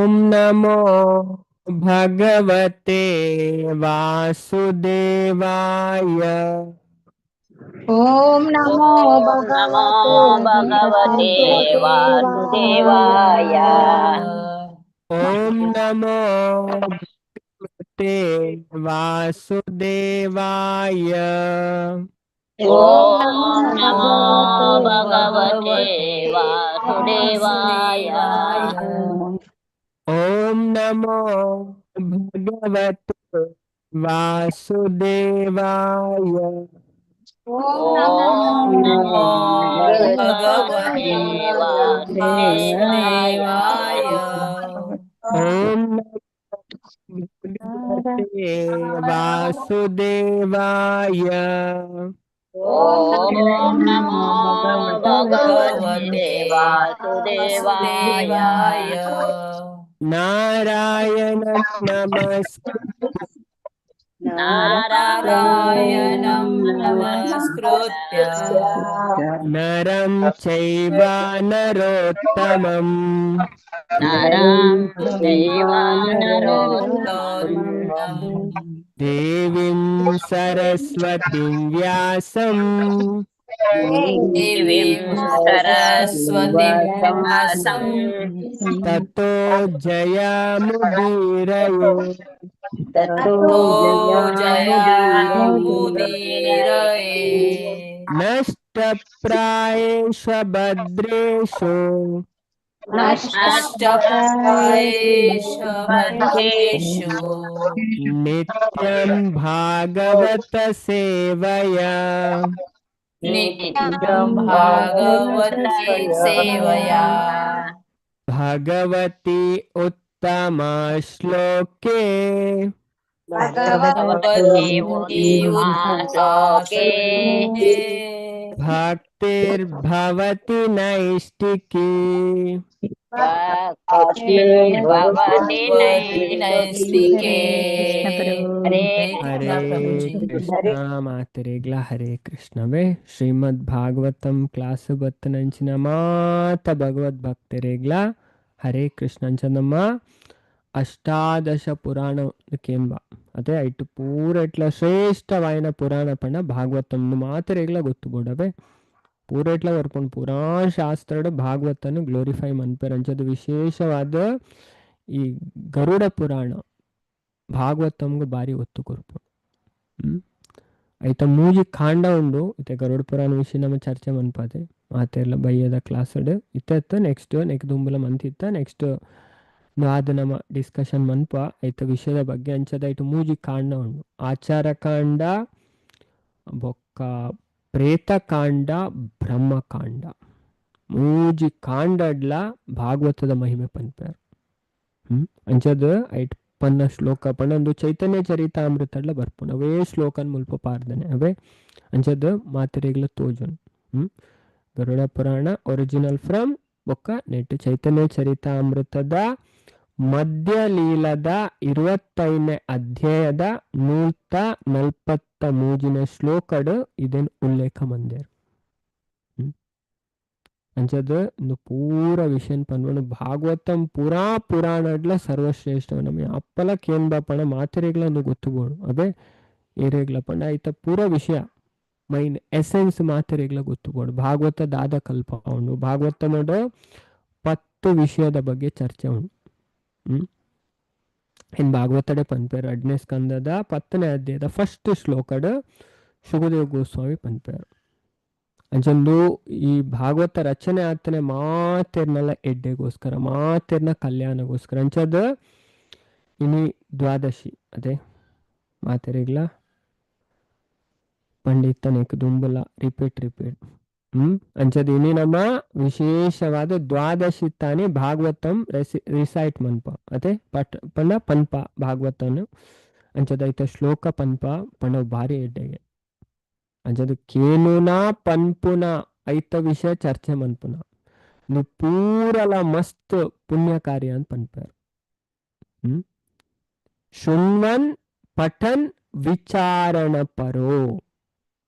ಓಂ ನಮೋ ಭಗವತೆ ವಾಸುದೇವಾಯ. ಓಂ ನಮೋ ಓಂ ನಮೋ ಭಗವತೆ ಭಗವತೆ ವಾಸುದೇವಾಯ. ಓಂ ನಮೋ ಭಗವತೆ ವಾಸುದೇವಾಯ. ಓಂ ನಮೋ ಭಗವತೆ ವಾಸುದೇವಾಯ. ಓಂ ನಮೋ ಭಗವತೆ ವಾಸುದೇವಾಯ. ಓಂ ನಮೋ ಭಗವತೆ ವಾಸುದೇವಾಯ. ಓಂ ನಮೋ ಭಗವತೆ ವಾಸುದೇವಾಯ. ಓಂ ನಮೋ ಭಗವತೆ ವಾಸುದೇವಾಯ. ನಾರಾಯಣ ನಮಸ್ತೆ. ನಾರಾಯಣಂ ನಾರಾಯಣಂ ನಮಸ್ಕೃತ್ಯ ನರಂ ಚೈವ ನರೋತ್ತಮಂ ನರಂ ಚೈವ ನರೋತ್ತಮಂ ದೇವೀಂ ಸರಸ್ವತಿಂ ವ್ಯಾಸಂ ದೇವೀಂ ಸರಸ್ವತಿಂ ವ್ಯಾಸಂ ತತೋ ಜಯಮುದೀರಯೇ. ತತೋ ಜಯಮುದೀರಯೇ. ನಷ್ಟಪ್ರಾಯೇಷು ಭದ್ರೇಷು ನಷ್ಟಪ್ರಾಯೇಷು ಭದ್ರೇಷು ನಿತ್ಯಂ ಭಾಗವತ ಸೇವಯಾ ನಿತ್ಯಂ ಭಾಗವತ ಸೇವಯಾ ಭಗವತಿ ಉತ್ತಮ ಶ್ಲೋಕೆ ಭಗವತಿ ಉತ್ತಮಾಶ್ಲೋಕೆ ಭಕ್ತಿರ್ಭವತಿ ನೈಷ್ಟಿಕಿ. ಭಕ್ತಿರ್ಭವತಿ ನೈಷ್ಟಿಕೆ. ಹರೇ ಹರೇ ಪ್ರಭುಜಿ. ಕೃಷ್ಣ. ಮಾತೆರೆಗ್ಲ ಹರೇ ಕೃಷ್ಣವೇ. ಶ್ರೀಮದ್ ಭಾಗವತಂ ಕ್ಲಾಸ್ ಬತ್ತನಂಚಿನ ಮಾತ ಭಗವದ್ ಭಕ್ತರೆಗ್ಲ ಹರೇ ಕೃಷ್ಣ. ಅಂಚ ನಮ್ಮ ಅಷ್ಟಾದಶ ಪುರಾಣ ಕೇಂಬ ಅದೇ ಐಟು ಪೂರ ಇಟ್ಲ ಶ್ರೇಷ್ಠವಾಯಿನ ಪುರಾಣ ಪಂಡ ಭಾಗವತಂ ಮಾತೆರೆಗ್ಲ ಗೊತ್ತು ಬೋಡವೆ. ಪೂರ ಇಟ್ಲ ಬರ್ಕೊಂಡು ಪುರಾ ಶಾಸ್ತ್ರಡ್ ಭಾಗವತನು ಗ್ಲೋರಿಫೈ ಮನ್ಪೆರ್. ಅಂಚದ ವಿಶೇಷವಾದ ಈ ಗರುಡ ಪುರಾಣ ಭಾಗವತಂಗೆ ಬಾರಿ ಒತ್ತು ಕೊರ್ಪುಂಡು. ಐತ ಮೂಜಿ ಕಾಂಡ ಉಂಡು. ಇತ್ತೆ ಗರುಡ ಪುರಾಣ ವಿಷಯ ನಮ್ಮ ಚರ್ಚೆ ಮನ್ಪಾದೆ ಮಾತೆರ್ಲ ಬಯ್ಯದ ಕ್ಲಾಸ್ಡ್. ಇತ್ತ ನೆಕ್ಸ್ಟ್ ನೆಕ್ ದುಂಬುಲ ಮಂತಿತ್ತ ನೆಕ್ಸ್ಟ್ ಆದ ನಮ್ಮ ಡಿಸ್ಕಷನ್ ಮನ್ಪ ಐತ ವಿಷಯದ ಬಗ್ಗೆ. ಅಂಚದ ಐಟು ಮೂಜಿ ಕಾಂಡ ಉಂಡು: ಆಚಾರ ಕಾಂಡ, ಬೊಕ್ಕ ಪ್ರೇತಕಾಂಡ, ಬ್ರಹ್ಮಕಾಂಡ. ಮೂಜಿ ಕಾಂಡಡ್ಲ ಭಾಗವತದ ಮಹಿಮೆ ಪನ್ಪೆರ್. ಅಂಚದ ಐಟ್ ಪನ್ನ ಶ್ಲೋಕ ಪಂಡ ಒಂದು ಚೈತನ್ಯ ಚರಿತಾಮೃತಡ್ಲ ಬರ್ಪುಂಡು. ಅವೇ ಶ್ಲೋಕನ್ ಮುಲ್ಪ ಪಾರ್ದನೆ ಅವೇ. ಅಂಚದ ಮಾತೆರೆಗ್ಲ ತೋಜುನ್. ಗರುಡ ಪುರಾಣ ಒರಿಜಿನಲ್ ಫ್ರಮ್ ಬೊಕ್ಕ ನೆಟ್ ಚೈತನ್ಯ ಚರಿತಾಮೃತದ ಮಧ್ಯಲೀಲದ 25ನೇ ಅಧ್ಯಾಯದ 143ನೇ ಶ್ಲೋಕಡ್ ಇದನ್ ಉಲ್ಲೇಖ ಮಂದೇರ್. ಅಂಚದ ಇಂದು ಪೂರ ವಿಷಯನ್ ಪನ್ಪುಂಡು. ಭಾಗವತಂ ಪೂರಾ ಪುರಾಣಡ್ಲ ಸರ್ವಶ್ರೇಷ್ಠ. ನಮ್ಮ ಅಪ್ಪಲ ಕೇನ್ಬ ಪಂಡ ಮಾತೆರೆಗ್ಲ ಒಂದು ಗೊತ್ತು ಬೋಡು. ಅವೇ ಏರೆಗ್ಲ ಪಂಡ ಐತ ಪೂರ ವಿಷಯ ಮೈನ್ ಎಸೆನ್ಸ್ ಮಾತೆರೆಗ್ಲ ಗೊತ್ತು ಬೋಡು. ಭಾಗವತ ದಾದ ಕಲ್ಪ ಉಂಡು. ಭಾಗವತಮಡ್ 10 ವಿಷಯದ ಬಗ್ಗೆ ಚರ್ಚೆ ಉಂಡು. ಇನ್ ಭಾಗವತಡೆ ಪನ್ಪೇರು 2ನೇ ಸ್ಕಂದದ 10ನೇ ಅಧ್ಯಾಯದ ಫಸ್ಟ್ ಶ್ಲೋಕಡ್ ಶುಕದೇವ್ ಗೋಸ್ವಾಮಿ ಪನ್ಪೇರು. ಅಂಚೊಂದು ಈ ಭಾಗವತ ರಚನೆ ಆತನೆ ಮಾತೆರ್ನೆಲ್ಲ ಎಡ್ಡೆಗೋಸ್ಕರ, ಮಾತೆರ್ನ ಕಲ್ಯಾಣಗೋಸ್ಕರ. ಅಂಚದ ಇನಿ ದ್ವಾದಶಿ ಅದೇ ಮಾತೆರೆಗ್ಲ ಪಂಡಿತನೇಕ್ ದುಂಬುಲ ರಿಪೀಟ್ ರಿಪೀಟ್. ಅಂಚದ ಇನಿ ನಮ್ಮ ವಿಶೇಷವಾದ ದ್ವಾದಶಿ ತಾನೇ ಭಾಗವತಂ ರಿಸೈಟ್ ಮನ್ಪ ಅದೇ ಪಟ್ ಪಂಡ ಪನ್ಪ ಭಾಗವತನು. ಅಂಚದ ಐತ ಶ್ಲೋಕ ಪನ್ಪ ಪಂಡ ಭಾರಿ ಎಡ್ಡೆಗೆ. ಅಂಚದ ಕೇನುನ ಪನ್ಪುನ ಐತ ವಿಷಯ ಚರ್ಚೆ ಮನ್ಪುನ ನು ಪೂರಲ ಮಸ್ತ್ ಪುಣ್ಯ ಕಾರ್ಯ ಅಂತ ಪನ್ಪೇರು. ಶೃಣ್ವನ್ ಪಠನ್ ವಿಚಾರಣ ಪರೋ.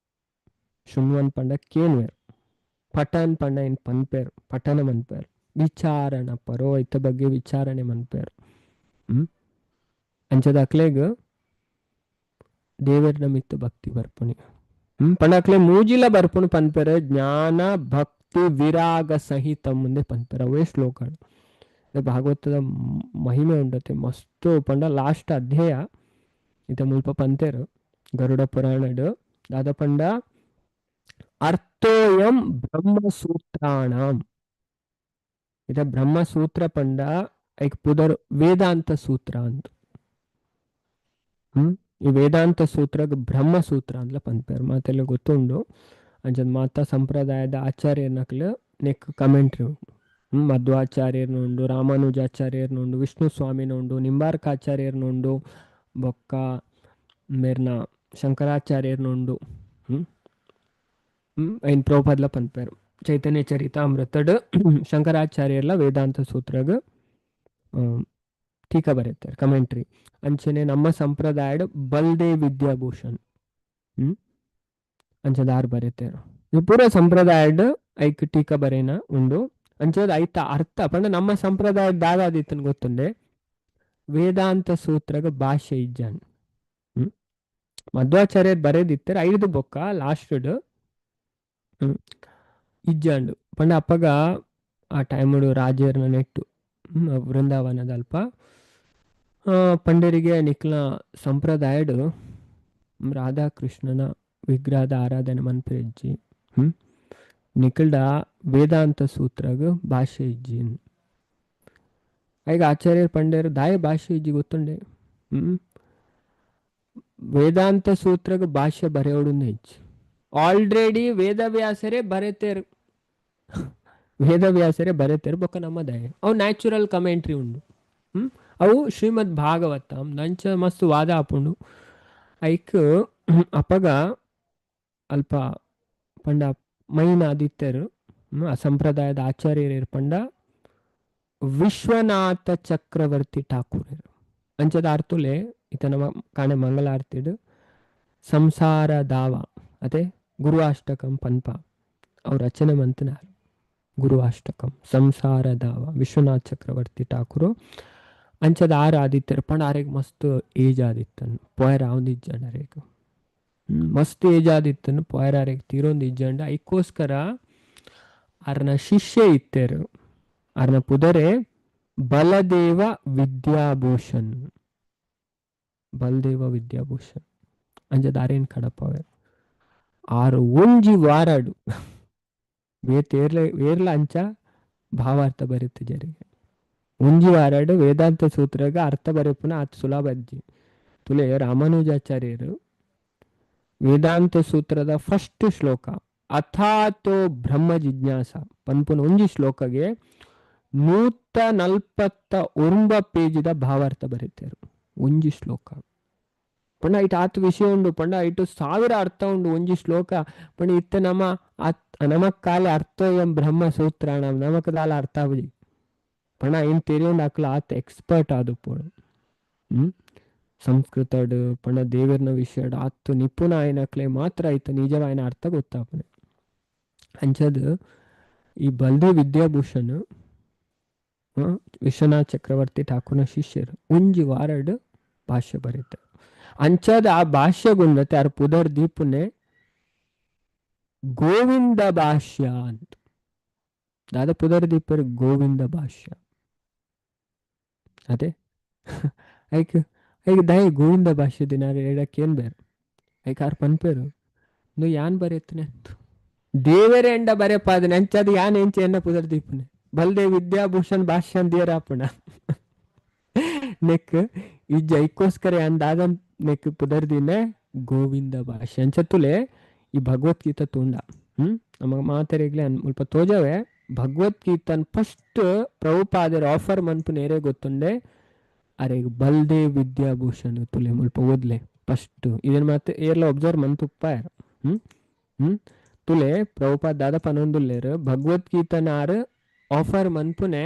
ಶೃಣ್ವನ್ ಪಂಡ ಕೇನುವೆರ್, ಪಠನ್ ಪಂಡ ಇನ್ ಪನ್ಪೇರ್, ಪಠನ ಮನ್ಪೇರ್. ವಿಚಾರಣ ಪರೋ ಐತ ಬಗ್ಗೆ ವಿಚಾರಣೆ ಮನ್ಪೇರು. ಹ್ಮ್ ಅಂಚದ ಅಕ್ಲೆಗ್ ದೇವರ್ನ ಮಿತ್ತ ಭಕ್ತಿ ಬರ್ಪುನಿ. ಪಂಡ ಅಕ್ಲೆ ಮೂಜಿಲ ಬರ್ಪುನು ಪನ್ಪೆರೆ ಜ್ಞಾನ ಭಕ್ತಿ ವಿರಾಗ ಸಹಿತ ಮುಂದೆ ಪನ್ಪೆರೆ ಅವೇ ಶ್ಲೋಕ. ಭಾಗವತದ ಮಹಿಮೆ ಉಂಡತೆ ಮಸ್ತ್ ಪಂಡ ಲಾಸ್ಟ್ ಅಧ್ಯಾಯ ಇತ ಮುಲ್ಪ ಪಂತೇರು ಗರುಡ ಪುರಾಣಡ್ ದಾದ ಪಂಡ ಅರ್ಥೋಯಂ ಬ್ರಹ್ಮಸೂತ್ರಾಣಾಂ. ಇತ ಬ್ರಹ್ಮಸೂತ್ರ ಪಂಡ ಐಕ್ ಪುದರ್ ವೇದಾಂತ ಸೂತ್ರ ಅಂತ. ಈ ವೇದಾಂತ ಸೂತ್ರಗ್ ಬ್ರಹ್ಮಸೂತ್ರ ಅಂದ್ಲ ಪನ್ಪೆರ್ ಮಾತೆಲ್ಲ ಗೊತ್ತುಂಡು. ಅಂಚದ ಮಾತಾ ಸಂಪ್ರದಾಯದ ಆಚಾರ್ಯನಕ್ಲು ನೆಕ್ ಕಮೆಂಟ್ರಿ ಉಂಡು. ಮಧ್ವಾಚಾರ್ಯರ್ನುಂಡು, ರಾಮಾನುಜಾಚಾರ್ಯರ್ನುಂಡು, ವಿಷ್ಣು ಸ್ವಾಮಿನುಂಡು, ನಿಂಬಾರ್ಕಾಚಾರ್ಯರ್ನುಂಡು, ಬೊಕ್ಕ ಮೇರ್ನ ಶಂಕರಾಚಾರ್ಯರ್ನುಂಡು. ಐನ್ ಪ್ರಭುಪಾದ್ಲ ಪನ್ಪೆರ್ ಚೈತನ್ಯ ಚರಿತಾಮೃತಡ್ ಶಂಕರಾಚಾರ್ಯರ್ಲ ವೇದಾಂತ ಸೂತ್ರಗ್ ಟೀಕಾ ಬರೆತಾರೆ ಕಮೆಂಟ್ರಿ. ಅಂಚನೆ ನಮ್ಮ ಸಂಪ್ರದಾಯಡ್ ಬಲ್ದೇವ್ ವಿದ್ಯಾಭೂಷಣ್ ಅಂಚದಾರ್ ಬರೆತೇರು. ಪೂರ ಸಂಪ್ರದಾಯಡ್ ಐಕ್ ಟೀಕಾ ಬರೇನ ಉಂಡು. ಅಂಚದ ಐತ ಅರ್ಥ ಪಂಡ ನಮ್ಮ ಸಂಪ್ರದಾಯ ದಾದಾದಿತ್ತನ್ ಗೊತ್ತುಂಡೆ ವೇದಾಂತ ಸೂತ್ರಗ ಭಾಷೆ ಇಜ್ಜಾನ್. ಮಧ್ವಾಚಾರ್ಯರ್ ಬರೆದಿತ್ತಾರೆ ಐದು ಬೊಕ್ಕ ಲಾಸ್ಟ್ ಇಜ್ಜಾಂಡು. ಪಂಡ ಅಪ್ಪಗ ಆ ಟೈಮುಡು ರಾಜೇರ್ನ ನೆಟ್ಟು ವೃಂದಾವನದ ಅಲ್ಪ ಪಂಡರಿಗೆ ನಿಕ್ಲ ಸಂಪ್ರದಾಯಡು ರಾಧಾಕೃಷ್ಣನ ವಿಗ್ರಹದ ಆರಾಧನೆ ಮನ್ಪೆಜ್ಜಿ. ನಿಖಲ್ಡ ವೇದಾಂತ ಸೂತ್ರಗ್ ಭಾಷೆ ಇಜ್ಜಿ. ಈಗ ಆಚಾರ್ಯರ್ ಪಂಡೇರು ದಾಯ ಭಾಷೆ ಇಜ್ಜಿ ಗೊತ್ತುಂಡೆ. ವೇದಾಂತ ಸೂತ್ರಗ್ ಭಾಷೆ ಬರೆಯೋಡು ಇಜ್ಜಿ. ಆಲ್ರೆಡಿ ವೇದವ್ಯಾಸರೇ ಬರೆತೇರು, ವೇದವ್ಯಾಸರೇ ಬರೆತೇರು ಬೊಕ್ಕ ನಮ್ಮ ದಯ ಅವು ನ್ಯಾಚುರಲ್ ಕಮೆಂಟ್ರಿ ಉಂಡು. ಅವು ಶ್ರೀಮದ್ ಭಾಗವತ ನಂಚ ಮಸ್ತ್ ವಾದ ಆಪುಂಡು. ಐಕ್ ಅಪಗ ಅಲ್ಪ ಪಂಡ ಮೈನ್ ಆದಿತ್ಯರು ಆ ಸಂಪ್ರದಾಯದ ಆಚಾರ್ಯರು ಪಂಡ ವಿಶ್ವನಾಥ ಚಕ್ರವರ್ತಿ ಠಾಕೂರರು. ಅಂಚದ ಅರ್ಥುಲೆ ಇತನ ಕಾಣೆ ಮಂಗಲಾರ್ತಿಡು ಸಂಸಾರ ದಾವ ಅದೇ ಗುರುವಾಷ್ಟಕಂ ಪನ್ಪ ಅವ್ರ ರಚನೆ ಮಂತನಾರು. ಗುರುವಾಷ್ಟಕಂ ಸಂಸಾರ ದಾವ ವಿಶ್ವನಾಥ್ ಚಕ್ರವರ್ತಿ ಠಾಕೂರು ಅಂಚದ ಆರು ಆದಿತ್ಯರು ಪಂಡ ಆರೆಗ್ ಮಸ್ತ್ ಏಜ್ ಆದಿತ್ತನ್ ಪೋಯರ್ ಆವಂದಿಜ್ಜಂಡ ಅರೆಗ್ ಮಸ್ತ್ ಏಜ್ ಆದಿತ್ತನ್ ಪೋಯರ್ ಆರೆಗ್ ತೀರೊಂದು ಇಜ್ಜಂಡ. ಐಕ್ಕೋಸ್ಕರ ಅರ್ನ ಶಿಷ್ಯ ಇತ್ತೇರು ಅರ್ನ ಪುದರೆ ಬಲದೇವ ವಿದ್ಯಾಭೂಷಣ್. ಬಲದೇವ ವಿದ್ಯಾಭೂಷಣ್ ಅಂಚದ ಆರೇನ್ ಕಡಪವೆ ಆರು ಒಂಜಿ ವಾರಾಡು ವೇತೇರ್ಲ ವೇರ್ಲ ಅಂಚ ಭಾವಾರ್ಥ ಬರುತ್ತೆ ಜರಿಗೆ. ಒಂಜಿ ವಾರಾಡು ವೇದಾಂತ ಸೂತ್ರಗ ಅರ್ಥ ಬರೆಪುನ ಆತ್ ಸುಲಭ ಅಜ್ಜಿ. ತುಲೆ ರಾಮಾನುಜಾಚಾರ್ಯರು ವೇದಾಂತ ಸೂತ್ರದ ಫಸ್ಟ್ ಶ್ಲೋಕ ಅಥಾತೋ ಬ್ರಹ್ಮ ಜಿಜ್ಞಾಸ ಪನ್ಪುನ ಒಂಜಿ ಶ್ಲೋಕಗೆ 149 ಪೇಜಿದ ಭಾವಾರ್ಥ ಬರೀತಾರೆ ಒಂಜಿ ಶ್ಲೋಕ. ಪಂಡ ಐಟ್ ಆತ್ ವಿಷಯ ಉಂಡು, ಪಂಡ ಐಟು ಸಾವಿರ ಅರ್ಥ ಉಂಡು ಒಂಜಿ ಶ್ಲೋಕ. ಪಂಡ ಇತ್ತ ನಮ ನಮ ಕಾಲೆ ಅರ್ಥ ಎಂ ಬ್ರಹ್ಮ ಸೂತ್ರ ನಮಕ್ ದಾಲ ಅರ್ಥ ಆವಜಿ. ಪಂಡ ಏನ್ ತೆರಿಯೊಂದು ಅಕ್ಲ ಆತ್ ಎಕ್ಸ್ಪರ್ಟ್ ಆದುಪ್ಪೊಡು. ಸಂಸ್ಕೃತಡ್ ಪಂಡ ದೇವರ್ನ ವಿಷಯಡ್ ಆತ್ ನಿಪುಣ ಆಯ್ನಕ್ಲೆ ಮಾತ್ರ ಐತ ನಿಜವಾಯಿನ ಅರ್ಥ ಗೊತ್ತಾಪನೆ. ಅಂಚದ್ ಈ ಬಲ್ದೇವ್ ವಿದ್ಯಾಭೂಷಣ್ ವಿಶ್ವನಾಥ್ ಚಕ್ರವರ್ತಿ ಠಾಕೂರ್ನ ಶಿಷ್ಯರು ಒಂಜಿ ವಾರಡ್ ಭಾಷ್ಯ ಬರೀತಾರೆ. ಅಂಚದ ಆ ಭಾಷ್ಯಗುಂಡತೆ ಆರ್ ಪುದರ್ ದೀಪುನೆ ಗೋವಿಂದ ಭಾಷ್ಯ ಅಂತ. ದಾದ ಪುದರ್ ದೀಪರ್ ಗೋವಿಂದ ಭಾಷ್ಯ. ಅದೇ ಐಕ್ ಐಕ್ ದಾಯಿ ಗೋವಿಂದ ಭಾಷ್ಯ ದಿನ ಹೇಳಕ್ಕೆ ಏನ್ ಬೇರೆ ಐಕ್ ಆರ್ ಪನ್ಪೇರು ನು ಯಾನ್ ಬರೆಯತ್ತನೆ ದೇವರೇ ಎಂಡ ಬರೆಪಾದನೆ ಅಂಚದ ಯಾನ್ ಎಂಚ ಎನ್ನ ಪುದರ್ ದೀಪುನೆ ಬಲ್ದೇವ್ ವಿದ್ಯಾಭೂಷಣ್ ಭಾಷ್ಯ ಅಂದಿಯರಾಪಣ ನೆಕ್ ಈ ಜೈಕೋಸ್ಕರ ಯಾನ್ ದಾದ ನೆಕ್ ಪುದರ್ ದಿನ ಗೋವಿಂದ ಭಾಷ್ಯ ಅಂಚತ್ತುಲೆ ಈ ಭಗವದ್ಗೀತಾ ತೂಂಡ. ನಮಗ ಮಾತೆರೆಗ್ಲೆ ಮುಲ್ಪ ತೋಜವೆ ಭಗವದ್ಗೀತನ್ ಫಸ್ಟ್ ಪ್ರಭುಪಾದರ ಆಫರ್ ಮನ್ಪು ನೇರೆ ಗೊತ್ತುಂಡೆ ಅರೆ ಬಲ್ದೇವ್ ವಿದ್ಯಾಭೂಷಣ್ ತುಲೆ ಮುಲ್ಪ ಓದ್ಲೆ ಫಸ್ಟ್ ಇದನ್ ಮಾತೆ ಏರ್ಲ ಒಬ್ಸರ್ವ್ ಮಂತುಪ್ಪ. ಹ್ಮ್ ಹ್ಮ್ ತುಲೆ ಪ್ರಭುಪಾದ ದಾದ ಪನೊಂದುಲ್ಲೇರು ಭಗವದ್ಗೀತನಾರು ಆಫರ್ ಮನ್ಪುನೆ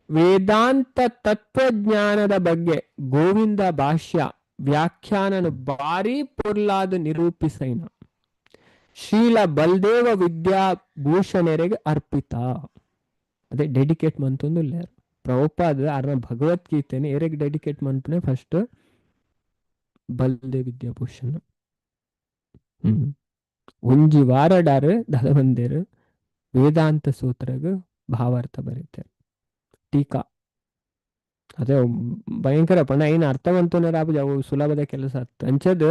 ವೇದಾಂತ ತತ್ವಜ್ಞಾನದ ಬಗ್ಗೆ ಗೋವಿಂದ ಭಾಷ್ಯ ವ್ಯಾಖ್ಯಾನನು ಭಾರಿ ಪೊರ್ಲಾದ ನಿರೂಪಿಸೈನ ಶ್ರೀಲ ಬಲ್ದೇವ ವಿದ್ಯಾಭೂಷಣರಿಗೆ ಅರ್ಪಿತ. ಅದೇ ಡೆಡಿಕೇಟ್ ಮಂತೊಂದುಲ್ಲೆರ್. ಪ್ರಭುಪಾದ ಅರ್ನ ಭಗವದ್ಗೀತೆನ್ ಏರೆಗ್ ಡೆಡಿಕೇಟ್ ಮನ್ಪುನೆ ಫಸ್ಟ್ ಬಲ್ದೇವ್ ವಿದ್ಯಾಭೂಷಣ. ಒಂಜಿ ವಾರಡಾರ್ ದಾದ ಬಂದೇರು ವೇದಾಂತ ಸೂತ್ರಗ್ ಭಾವಾರ್ಥ ಬರೀತಾರೆ ಟೀಕಾ. ಅದೇ ಭಯಂಕರ ಪಂಡ ಐನ್ ಅರ್ಥವಂತನ ಅವು ಸುಲಭದ ಕೆಲಸ ಅತ್ತ ಅಂಚದ್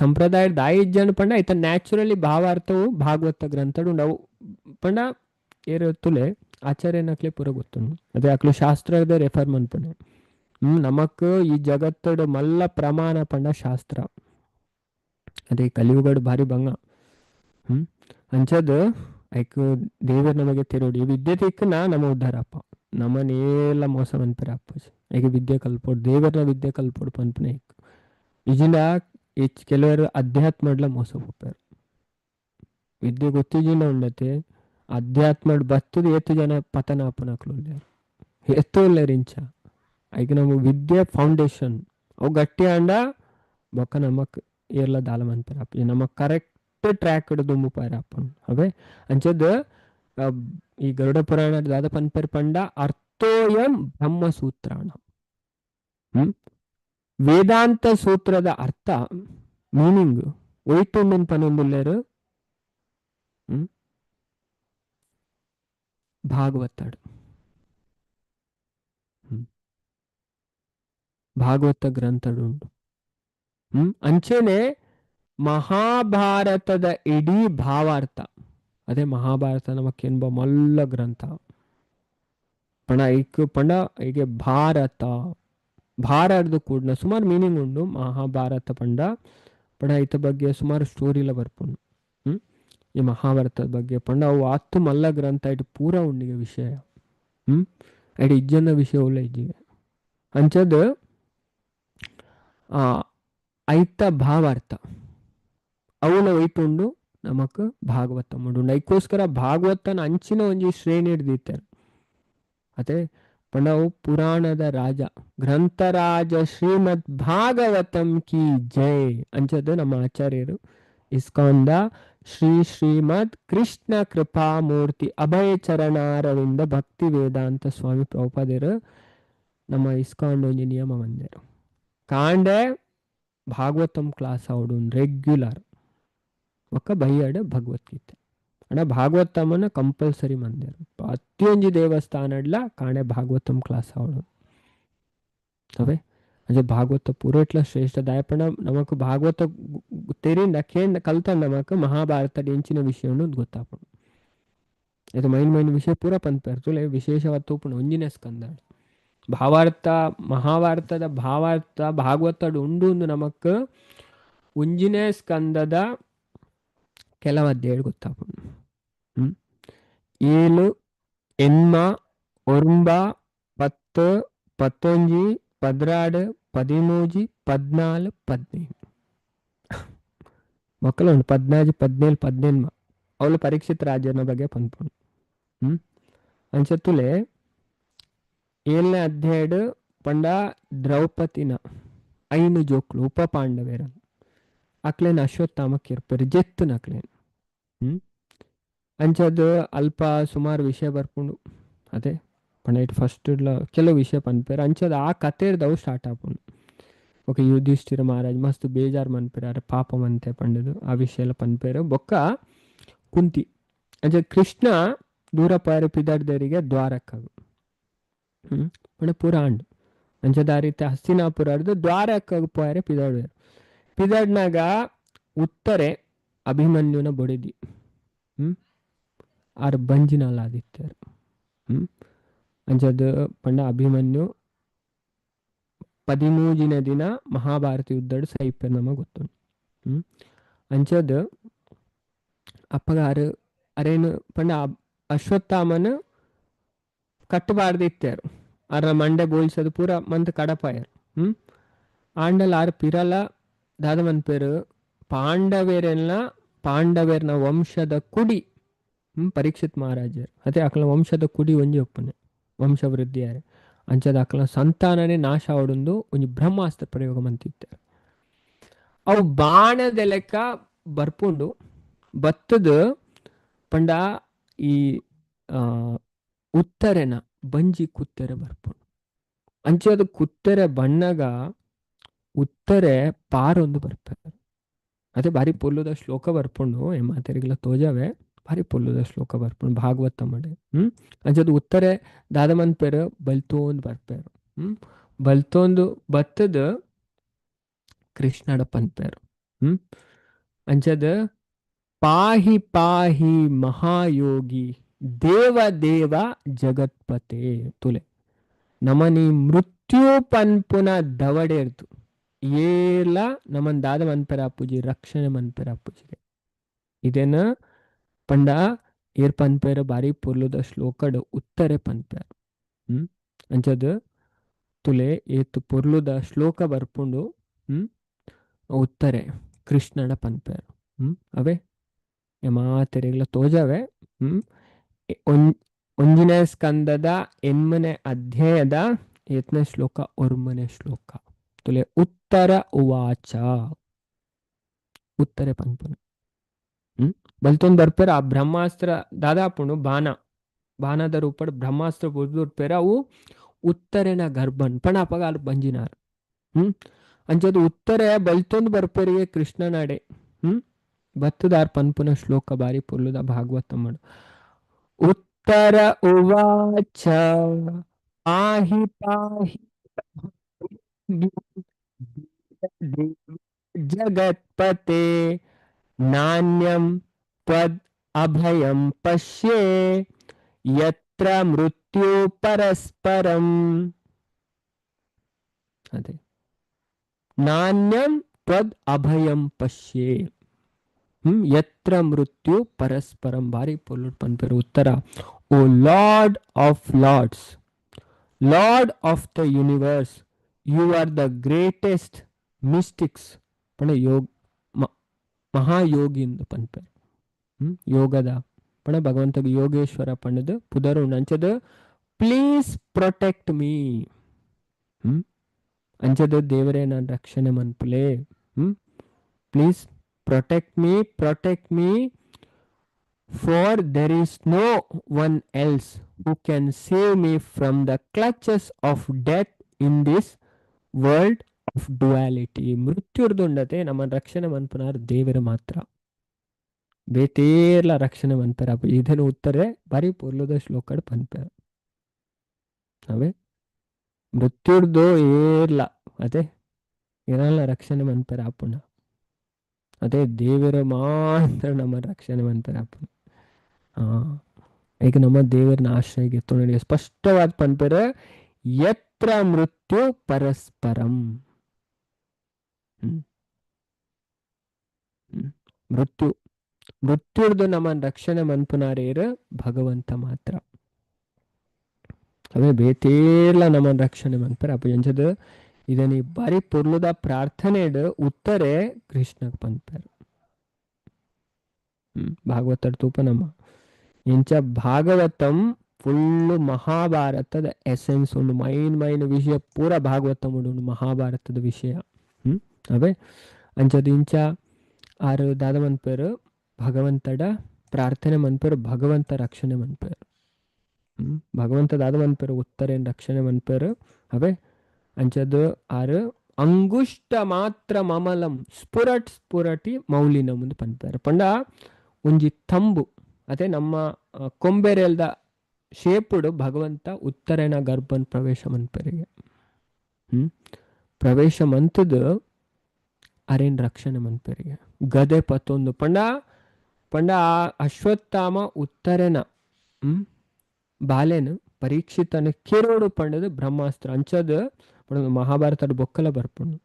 ಸಂಪ್ರದಾಯ ದಾಯಿಜ್ಜನ್ ಪಂಡ ಐತ ನ್ಯಾಚುರಲಿ ಭಾವಾರ್ಥವು ಭಾಗವತ ಗ್ರಂಥಡು ಅವು ಪಂಡ ಏರು ತುಲೆ ಆಚಾರ್ಯನಕ್ಲೆ ಪೂರ ಗೊತ್ತುಂಡು. ಅದೇ ಅಕ್ಲು ಶಾಸ್ತ್ರದ ರೆಫರ್ ಮನ್ಪುನೆ. ನಮಕ್ ಈ ಜಗತ್ತಡು ಮಲ್ಲ ಪ್ರಮಾಣ ಪಂಡ ಶಾಸ್ತ್ರ. ಅದೇ ಕಲಿಯುಗಡು ಭಾರಿ ಬಂಗ. ಅಂಚದ್ ಐಕ್ ದೇವರ್ ನಮಗೆ ತೆರೋಡಿ ಈ ವಿದ್ಯೆ ತಿಕ್ಕನ ನಮ್ಮ ಉದ್ಧಾರಪ್ಪ. ನಮ್ಮನೇಲ ಮೋಸ ಮನ್ಪೆರೆ ಅಪ್ಪಜಿ. ಐಕ್ ವಿದ್ಯೆ ಕಲ್ಪೋಡು, ದೇವರ್ನ ವಿದ್ಯೆ ಕಲ್ಪೋಡು ಪನ್ಪುನೆ ಐಕ್. ಇಜಿಂಡ ಹೆಚ್ಚ್ ಕೆಲವರು ಅಧ್ಯಾತ್ಮಡ್ಲ ಮೋಸ ಪೋಪೆರ್. ವಿದ್ಯೆ ಗೊತ್ತಿಜಿಂಡ ಉಂಡತೆ ಅಧ್ಯಾತ್ಮಡ್ ಬತ್ತದ ಏತ್ ಜನ ಪತನ ಆಪುನಕ್ಲು ಉಲ್ಲೆರ್, ಏತ್ ಉಲ್ಲೆರ್ ಇಂಚ. ಐಕ್ ನಮ್ಮ ವಿದ್ಯೆ ಫೌಂಡೇಶನ್ ಅವು ಗಟ್ಟಿ ಆಂಡ ಬೊಕ್ಕ ನಮಕ್ ಏರ್ಲ ದಾಲ ಮನ್ಪೆರೆ ಆಪುಜಿ. ನಮ ಕರೆಕ್ಟ್ ಟ್ರ್ಯಾಕ್ ದುಂಬು ಪೋಯೆರೆ ಆಪುಂಡು. ಅವೇ ಅಂಚದ್ ಈ ಗರುಡ ಪುರಾಣ ದಾದ ಪನ್ಪೆರ್ ಪಂಡ ಅರ್ಥೋಯಂ ಬ್ರಹ್ಮ ಸೂತ್ರಾಣ. ವೇದಾಂತ ಸೂತ್ರದ ಅರ್ಥ ಮೀನಿಂಗ್ ಒಯ್ತುಂಡುನ್ ಪನೊಂದುಲ್ಲೆರ್ ಭಾಗವತಡ್. ಭಾಗವತ ಗ್ರಂಥಡುಂಡು. ಅಂಚೆನೆ ಮಹಾಭಾರತದ ಇಡೀ ಭಾವಾರ್ಥ. ಅದೇ ಮಹಾಭಾರತ ನಮಕ್ಕೆನ್ಬ ಮಲ್ಲ ಗ್ರಂಥ ಪಂಡ ಐಕ್ ಪಂಡ ಐಗೆ ಭಾರತ ಭಾರತದ ಕೂಡ್ನ ಸುಮಾರು ಮೀನಿಂಗ್ ಉಂಡು ಮಹಾಭಾರತ ಪಂಡ. ಪಂಡ ಐತ ಬಗ್ಗೆ ಸುಮಾರು ಸ್ಟೋರಿಲ ಬರ್ಪುಂಡು. ಈ ಮಹಾಭಾರತದ ಬಗ್ಗೆ ಪಂಡ ಅವು ಆತು ಮಲ್ಲ ಗ್ರಂಥ ಇಟ್ಟು ಪೂರ ಉಂಡಿಗೆ ವಿಷಯ. ಐಟ್ ಇಜ್ಜನ ವಿಷಯ ಉಲ್ಲ ಇಜ್ಜಿಗೆ. ಅಂಚದ್ ಐತ ಭಾವಾರ್ಥ ಅವನ ಒಯ್ತುಂಡು ನಮಕ್ ಭಾಗವತ ಉಂಡು. ಐಕ್ಕೋಸ್ಕರ ಭಾಗವತನ ಅಂಚಿನ ಒಂಜಿ ಶ್ರೇಣಿ ಹಿಡ್ದಿತ್ತಾರೆ. ಅದೇ ಪಂಡ ಅವು ಪುರಾಣದ ರಾಜ ಗ್ರಂಥರಾಜ ಶ್ರೀಮದ್ ಭಾಗವತಂ ಕಿ ಜೈ ಅಂಚದ್ ನಮ್ಮ ಆಚಾರ್ಯರು ಇಸ್ಕಾನ್ದ ಶ್ರೀ ಶ್ರೀಮದ್ ಕೃಷ್ಣ ಕೃಪಾಮೂರ್ತಿ ಅಭಯ ಚರಣಾರವಿಂದ ಭಕ್ತಿ ವೇದಾಂತ ಸ್ವಾಮಿ ಪ್ರಭುಪಾದರು ನಮ್ಮ ಇಸ್ಕಾನ್ ಒಂಜಿ ನಿಯಮ ಮಂದೆರು. ಕಾಂಡೆ ಭಾಗವತಂ ಕ್ಲಾಸ್ ಅವಡು ರೆಗ್ಯುಲರ್ ಒಕ್ಕ ಬೈಯಾಡ ಭಗವದ್ಗೀತೆ. ಅಣ್ಣ ಭಾಗವತಮನ ಕಂಪಲ್ಸರಿ ಮಂದಿರ ಪ್ರತಿಯೊಂಜಿ ದೇವಸ್ಥಾನಡ್ಲ ಕಾಣೆ ಭಾಗವತಂ ಕ್ಲಾಸ್ ಅವಡು. ಅವೇ ಅದೇ ಭಾಗವತ ಪೂರಟ್ಲ ಶ್ರೇಷ್ಠ ದಾಯಪಣ. ನಮಕ್ ಭಾಗವತ ತೆರಿಂಡ ಕೇಂದ್ರ ಕಲ್ತ ನಮಕ್ ಮಹಾಭಾರತ ಎಂಚಿನ ವಿಷಯವನ್ನು ಗೊತ್ತಾಪುಂಡು. ಇದು ಮೈನ್ ಮೈನ್ ವಿಷಯ ಪೂರ ಪನ್ಪೆರ್ ತುಲೆ ವಿಶೇಷವಾದ ತೂಪುಂಡು ಒಂಜಿನೇ ಸ್ಕಂದ ಭಾವಾರ್ಥ ಮಹಾಭಾರತದ ಭಾವಾರ್ಥ ಭಾಗವತಡು ಉಂಡು ಉಂದು ನಮಕ್ ಒಂಜಿನೇ ಸ್ಕಂದದ ಕೆಲವು ಅಧ್ಯಾಯ ಗೊತ್ತಾಪುಂಡು. 7 8 9 10 11 12 13 14 15 ಮಕ್ಕಳು ಉಂಟು 14 17 18 ಅವಳು ಪರೀಕ್ಷಿತ್ ರಾಜನ ಬಗ್ಗೆ ಪನ್ಪುಂಡು. ಅಂಚತ್ತುಲೆ 7ನೇ ಅಧ್ಯಾಯಡ್ ಪಂಡ ದ್ರೌಪದಿನ 5 ಜೋಕ್ಲು ಉಪ ಪಾಂಡವೇರ ಅಕ್ಲೇನ್ ಅಶ್ವತ್ಥಾಮ ಕಿರ್ಪೆರ್ ಜೆತ್ತುನ ಅಕ್ಲೇನ್. ಅಂಚದ್ ಅಲ್ಪ ಸುಮಾರು ವಿಷಯ ಬರ್ಪುಂಡು. ಅದೇ ಪಂಡ it first ಕೆಲವು ವಿಷಯ ಪನ್ಪೆರ್. ಅಂಚದ್ ಆ ಕತೆರ್ದವು ಸ್ಟಾರ್ಟ್ ಆಪುಂಡು. ಓಕೆ ಯುಧಿಷ್ಠಿರ ಮಹಾರಾಜ್ ಮಸ್ತ್ ಬೇಜಾರ್ ಮನ್ಪೆರ್ ಅರೆ ಪಾಪ ಮಂತೆ ಪಂಡದು ಆ ವಿಷಯ ಎಲ್ಲ ಪನ್ಪೆರ್. ಬೊಕ್ಕ ಕುಂತಿ ಅಂಚ ಕೃಷ್ಣ ದೂರ ಪಾರೆ ಪಿದಾಡ್ದರಿಗೆ ದ್ವಾರಕ್ಕಗು ಪಂಡ ಪೂರ ಆಂಡ್ ಅಂಚದ ಆ ರೀತಿ ಹಸ್ತಿನಾಪುರ ದ್ವಾರಕ್ಕಗು ಪೋಯರೆ ಪಿದಾಡುವೆರ್. ಪಿದಾಡ್ನಾಗ ಉತ್ತರೆ ಅಭಿಮನ್ಯುನ ಬೊಡೆದಿ ಆರ್ ಬಂಜಿನಾಲ್ ಆದಿತ್ಯರು. ಅಂಚದ್ ಪಂಡ ಅಭಿಮನ್ಯು 13ನೇ ದಿನ ಮಹಾಭಾರತ ಯುದ್ಧಡ್ ಸೈಪೆರ್ ನಮ ಗೊತ್ತುಂಡು. ಅಂಚದ್ ಅಪ್ಪಗ ಆರು ಅರೇನು ಪಂಡ ಅಶ್ವತ್ಥಾಮನ ಕಟ್ಟಬಾರ್ದು ಇತ್ಯಾರು. ಅರ ಮಂಡೆ ಬೋಲ್ಸದು ಪೂರ ಮಂತ್ ಕಡಪಾಯರು. ಆಂಡಲ ಆರು ಪಿರಲ ದಾದ ಮನ್ಪೇರು ಪಾಂಡವೇರೆಲ್ಲ ಪಾಂಡವೇರ್ನ ವಂಶದ ಕುಡಿ ಪರೀಕ್ಷಿತ್ ಮಹಾರಾಜರು ಅದೇ ಅಕಲ ವಂಶದ ಕುಡಿ ಒಂಜಿ ಒಪ್ಪನೆ ವಂಶವೃದ್ಧಿಯಾರೆ. ಅಂಚದ ಅಕಲ ಸಂತಾನನೇ ನಾಶ ಅವಡೊಂದು ಒಂಜಿ ಬ್ರಹ್ಮಾಸ್ತ್ರ ಪ್ರಯೋಗ ಮಂತಿತ್ತಾರೆ. ಅವು ಬಾಣದ ಲೆಕ್ಕ ಬರ್ಪುಂಡು ಬತ್ತದ ಪಂಡ ಈ ಉತ್ತರೆನ ಬಂಜಿ ಕುತ್ತೆರೆ ಬರ್ಪುಂಡು. ಅಂಚಾದ್ ಕುತ್ತೆರೆ ಬಣ್ಣಗ ಉತ್ತರೆ ಪಾರೊಂದು ಬರ್ಪೆರ್. ಅದೇ ಬಾರಿ ಪೊರ್ಲುದ ಶ್ಲೋಕ ಬರ್ಪುಂಡು, ಮಾತೆರಿಗೆಲ್ಲ ತೋಜಾವೆ, ಬಾರಿ ಪೊರ್ಲುದ ಶ್ಲೋಕ ಬರ್ಪುಂಡು ಭಾಗವತಮಡ್. ಅಂಚಾದ್ ಉತ್ತರೆ ದಾದ ಮನ್ಪೆರ್ ಬಲ್ತೋಂದು ಬರ್ಪೆರ್. ಬಲ್ತೋಂದು ಬತ್ತದ್ ಕೃಷ್ಣಡ ಪನ್ಪೆರ್. ಅಂಚಾದ್ ಪಾಹಿ ಪಾಹಿ ಮಹಾಯೋಗಿ ದೇವ ದೇವ ಜಗತ್ಪತೆ ತುಲೆ ನಮನಿ ಮೃತ್ಯು ಪನ್ಪುನ ದವಡೆರ್ದು ಏರ್ಲ ನಮನ್ ದಾದ ಮನ್ಪೆರ ಅಪ್ಪುಜಿ, ರಕ್ಷಣೆ ಮನ್ಪೆರ ಅಪ್ಪುಜಿ. ಇದೇನ ಪಂಡ ಏರ್ ಪನ್ಪೆರ್ ಬಾರಿ ಪೊರ್ಲುದ ಶ್ಲೋಕಡ್ ಉತ್ತರೆ ಪನ್ಪೆರ್. ಅಂಚಾದ್ ತುಲೆ ಏತ್ ಪೊರ್ಲುದ ಶ್ಲೋಕ ಬರ್ಪುಂಡು. ಉತ್ತರೆ ಕೃಷ್ಣಡ ಪನ್ಪೆರ್. ಅವೇ ಮಾತೆರೆಗ್ಲ ತೋಜಾವೆ. ಒಂಜಿನೇ ಸ್ಕಂದದ ಎನ್ಮನೆ ಅಧ್ಯಾಯದ ಏತ್ನೇ ಶ್ಲೋಕ, ಒರ್ಮನೆ ಶ್ಲೋಕ. ತುಲೆ ಉತ್ತರ ಉವಾಚ, ಉತ್ತರೆ ಪನ್ಪುನ. ಬಲ್ತೊಂದು ಬರ್ಪೆರ್. ಆ ಬ್ರಹ್ಮಾಸ್ತ್ರ ದಾದಾಪುಂಡು ಬಾಣ, ಬಾಣದ ರೂಪಡ್ ಬ್ರಹ್ಮಾಸ್ತ್ರ ಬುಡ್ದುರ್ಪೆರ್. ಅವು ಉತ್ತರೆನ ಗರ್ಭನ್ ಪಣ ಅಪಗ ಅಲ್ ಬಂಜಿನಾರ್. ಅಂಚಾದ್ ಉತ್ತರೆ ಬಲ್ತೊಂದು ಬರ್ಪೆರಿಗೆ ಕೃಷ್ಣನಾಡೆ. ಬತ್ತದಾರ್ ಪನ್ಪುನ ಶ್ಲೋಕ ಬಾರಿ ಪೊರ್ಲುದ ಭಾಗವತಮ್ಮಡು. ಉತ್ತರ ಉವಾಚ ಪಾಹಿ ಪಾಹಿ ಜಗತ್ಪತೆ ನಾಣ್ಯಂ ತ್ವದ್ ಅಭಯಂ ಪಶ್ಯೆ ಯತ್ರ ಮೃತ್ಯು ಪರಸ್ಪರಂ. ಅದೇ ನಾಣ್ಯಂ ತ್ವದ್ ಅಭಯಂ ಪಶ್ಯೆ ಯತ್ರ ಮೃತ್ಯು ಪರಸ್ಪರಂ. ಬಾರಿ ಪೊರ್ಲುಡ್ ಪನ್ಪೆರ್ ಉತ್ತರ. O lord of lords, lord of the universe, you are the greatest mystics ಪಂಡ ಯೋಗ ಮಹಾಯೋಗಿ ಎಂದು ಪನ್ಪೆರ್. ಯೋಗದ ಪಂಡ ಭಗವಂತಗ್ ಯೋಗೇಶ್ವರ ಪಂಡದು ಪುದರ್ ಉಂಡು. ಅಂಚದ ಪ್ಲೀಸ್ ಪ್ರೊಟೆಕ್ಟ್ ಮೀ. ಅಂಚದ ದೇವರೇ ನಾನು ರಕ್ಷಣೆ ಮನ್ಪುಲೆ. Please protect me, protect me, for there is no one else who can save me from the clutches of death in this world of duality. ಮೃತ್ಯುರ್ದುಂಡತೆ ನಮ್ಮ ರಕ್ಷಣೆ ಮನ್ಪುನಾರ್ ದೇವರ ಮಾತ್ರ, ಬೇತೇರ್ಲ ರಕ್ಷಣೆ ಮನ್ಪೆರ. ಇದನ್ನು ಉತ್ತರೆ ಬಾರಿ ಪೊರ್ಲುದ ಶ್ಲೋಕಡ್ ಪನ್ಪೆರ್. ಅವೇ ಮೃತ್ಯುರ್ದು ಏರ್ಲ ಅದೇ ಏರಲ್ಲ ರಕ್ಷಣೆ ಮನ್ಪೆರ ಆಪುಂಡ, ಅದೇ ದೇವರ ಮಾತ್ರ ನಮ್ಮ ರಕ್ಷಣೆ ಮನ್ಪೆರ ಆಪುಂಡು. ಈಗ ನಮ್ಮ ದೇವರನ್ನ ಆಶ್ರಯಕ್ಕೆ ಎತ್ತೊಂಡು ಸ್ಪಷ್ಟವಾದ ಪನ್ಪೆರ್ ಯತ್ರ ಮೃತ್ಯು ಪರಸ್ಪರಂ. ಮೃತ್ಯು ಮೃತ್ಯುರ್ದು ನಮ್ಮ ರಕ್ಷಣೆ ಮನ್ಪುನಾರೇರ್ ಭಗವಂತ ಮಾತ್ರ. ಅವೇ ಬೇತೇರ್ಲ ನಮ್ಮ ರಕ್ಷಣೆ ಮನ್ಪೆರ ಅಪ್ಪ. ಎಂಚದ ಇದನ್ನ ಬಾರಿ ಪೊರ್ಲುದ ಪ್ರಾರ್ಥನೆಡ್ ಉತ್ತರೆ ಕೃಷ್ಣಗ್ ಪನ್ಪೆರ್. ಭಾಗವತಡ್ ತೂಪ ನಮ್ಮ ಇಂಚ ಭಾಗವತಂ ಫುಲ್ಲು ಮಹಾಭಾರತದ ಎಸೆನ್ಸ್ ಉಂಡು. ಮೈನ್ ಮೈನ್ ವಿಷಯ ಪೂರ ಭಾಗವತಂ ಉಂಡು, ಮಹಾಭಾರತದ ವಿಷಯ. ಅವೇ ಅಂಚದ ಇಂಚ ಆರು ದಾದ ಮನ್ಪೆರ್ ಭಗವಂತಡ ಪ್ರಾರ್ಥನೆ ಮನ್ಪೆರ್, ಭಗವಂತ ರಕ್ಷಣೆ ಮನ್ಪೆರ್. ಭಗವಂತ ದಾದ ಮನ್ಪೆರ್ ಉತ್ತರೇನ್ ರಕ್ಷಣೆ ಮನ್ಪೆರ್. ಅವೇ ಅಂಚದ ಆರು ಅಂಗುಷ್ಟ ಮಾತ್ರ ಮಮಲಂ ಸ್ಫುರಟ್ ಸ್ಫುರಟಿ ಮೌಲಿನಂ ಎಂದು ಪನ್ಪೆರ್. ಪಂಡ ಒಂಜಿ ತಂಬು ಅದೇ ನಮ್ಮ ಕೊಂಬೆರೆಲ್ದ ಶೇಪುಡು ಭಗವಂತ ಉತ್ತರೇನ ಗರ್ಭನ್ ಪ್ರವೇಶ ಮನ್ಪೆರಿಗೆ. ಪ್ರವೇಶ ಮಂತದು ಅರೇನ್ ರಕ್ಷಣೆ ಮನ್ಪೆರಿಗೆ ಗದೆ ಪತ್ತೊಂದು ಪಂಡ ಪಂಡ ಆ ಅಶ್ವತ್ಥಾಮ ಉತ್ತರೇನ ಬಾಲೆನು ಪರೀಕ್ಷಿತನ ಕಿರೋಡು ಪಂಡದು ಬ್ರಹ್ಮಾಸ್ತ್ರ ಅಂಚದು ಪಂಡ ಮಹಾಭಾರತದ ಬೊಕ್ಕಲ ಬರ್ಪುಂಡು.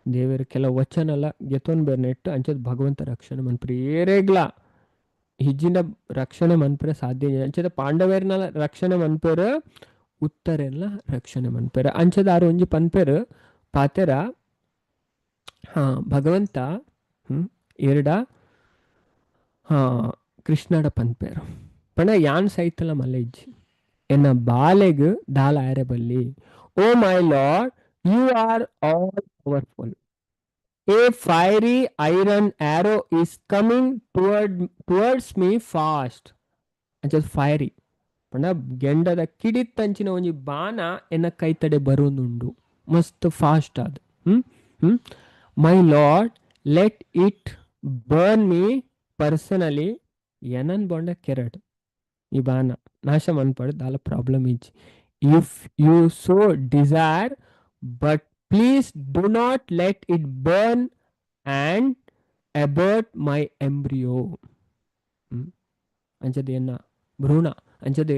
ದೇವರು ಕೆಲವು ವಚನಲ ಗೆತೊನ್ ಬೆರ್ನೆಟ್ಟು ಅಂಚದ್ ಭಗವಂತ ರಕ್ಷಣೆ ಮನ್ಪೆರ್. ಏರೆಗ್ಲ ಹಿಜ್ಜಿನ ರಕ್ಷಣೆ ಮನ್ಪೆರೆ ಸಾಧ್ಯ ಅಂಚದ ಪಾಂಡವೇರ್ನ ರಕ್ಷಣೆ ಮನ್ಪೆರ್, ಉತ್ತರೆಲ್ಲ ರಕ್ಷಣೆ ಮನ್ಪೆರ್. ಅಂಚದ ಆರು ಒಂಜಿ ಪನ್ಪೆರ್ ಪಾತೆರ, ಹಾ ಭಗವಂತ ಎರಡ ಹಾ ಕೃಷ್ಣಡ ಪನ್ಪೆರ್ ಪಂಡ ಯಾನ್ ಸೈತಲ ಮಲ್ಲ ಇಜ್ಜಿ, ಎನ್ನ ಬಾಲೆಗ್ ದಾಲ ಆರೆ ಬಲ್ಲಿ. O my lord, you are all powerful. A fiery iron arrow is coming towards me fast. ಅಂಚದ fiery ಪಂಡ ಗೆಂಡದ ಕಿಡಿತ್ತಂಚಿನ ಒಂಜಿ ಬಾಣ ಎನ್ನ ಕೈತಡೆ ಬರೋನುಂಡು ಮಸ್ತ್ ಫಾಸ್ಟ್ ಅದು. ಹ್ಮ್ ಹ್ಮ್ My lord, let it burn me personally. ಎನನ್ ಬೊಂಡ ಕೆರಡ್ ಈ ಬಾಣ ನಾಶ ಮನ್ಪಡ್, ದಾಲ ಪ್ರಾಬ್ಲಮ್ ಇಜ್ಜಿ, if you so desire, but please do not let it burn and abort my embryo. ಅಂಚದ ಎನ್ನ ಭ್ರೂಣ, ಅಂಚದ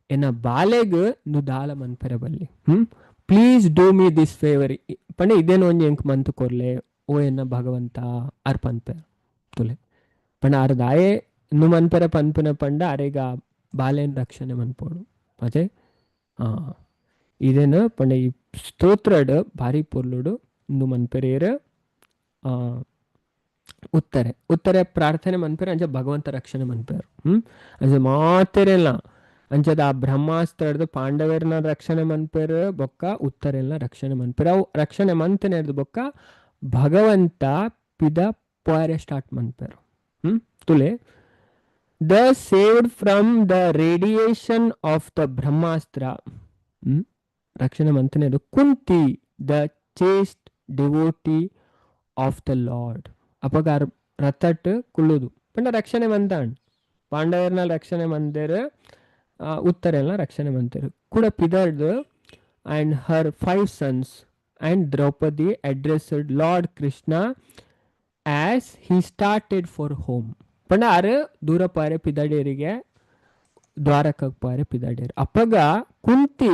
ಎನ್ನ ಬಾಲೆಗ್ ದಾಲ ಮನ್ಪೆರೆ ಬಲ್ಲಿ. Please do me this favour. ಪಂಡ ಇದೇನು ಒಂಜಿ ಎಂಕ್ ಮಂತ್ ಕೊರ್ಲೆ ಓ ಎನ್ನ ಭಗವಂತ ಅರ್ ಪನ್ಪೆ ತುಲೆ. ಪಂಡ ಆರ್ ದಾಯೆ ನು ಮನ್ಪೆರೆ ಪನ್ಪುನ ಪಂಡ ಅರೆಗ ಬಾಲೆನ್ ರಕ್ಷಣೆ ಮನ್ಪೋಡು. ಅದೇ ಇದೇನು ಪಂಡ ಈ ಸ್ತೋತ್ರಡ್ ಭಾರಿ ಪೊರ್ಲುಡು ಇಂದು ಮನ್ಪೆರೇರ್. ಉತ್ತರೆ ಉತ್ತರೆ ಪ್ರಾರ್ಥನೆ ಮನ್ಪೆರ್, ಅಂಚ ಭಗವಂತ ರಕ್ಷಣೆ ಮನ್ಪೆರ್. ಅಂಚ ಮಾತೆರೆಲ್ಲ ಅಂಚದ ಆ ಬ್ರಹ್ಮಾಸ್ತ್ರದ ಪಾಂಡವರ್ನ ರಕ್ಷಣೆ ಮನ್ಪೆರ್, ಬೊಕ್ಕ ಉತ್ತರೆಲ್ಲ ರಕ್ಷಣೆ ಮನ್ಪೆರ್. ಅವು ರಕ್ಷಣೆ ಮಂತನೆರ್ದು ಬೊಕ್ಕ ಭಗವಂತ ಪಿದ ಪೋಯರೆ start ಮನ್ಪೆರ್. ತುಲೆ, thus saved from the radiation of the Brahmastra, ರಕ್ಷಣೆ ಮಂತನೆರ್ದು Kunti, the chaste devotee of the Lord. ಅಪಗ ರಥಟ್ ಕುಳ್ಳುದು ಪಂಡ ರಕ್ಷಣೆ ಮಂತಾಂಡ್, ಪಾಂಡವರ್ನ ರಕ್ಷಣೆ ಮಂದೇರ್, ಉತ್ತರೆಲ್ಲ ರಕ್ಷಣೆ ಮಂತೇರ್ ಕೂಡ ಪಿದರ್ದು. And her five sons and Draupadi addressed Lord Krishna as he started for home. ಪಂಡ ಆರು ದೂರ ಪಾರೆ ಪಿದಡೇರಿಗೆ, ದ್ವಾರಕಕ್ಕೆ ಪಾರೆ ಪಿದಡೇರು. ಅಪ್ಪಗ ಕುಂತಿ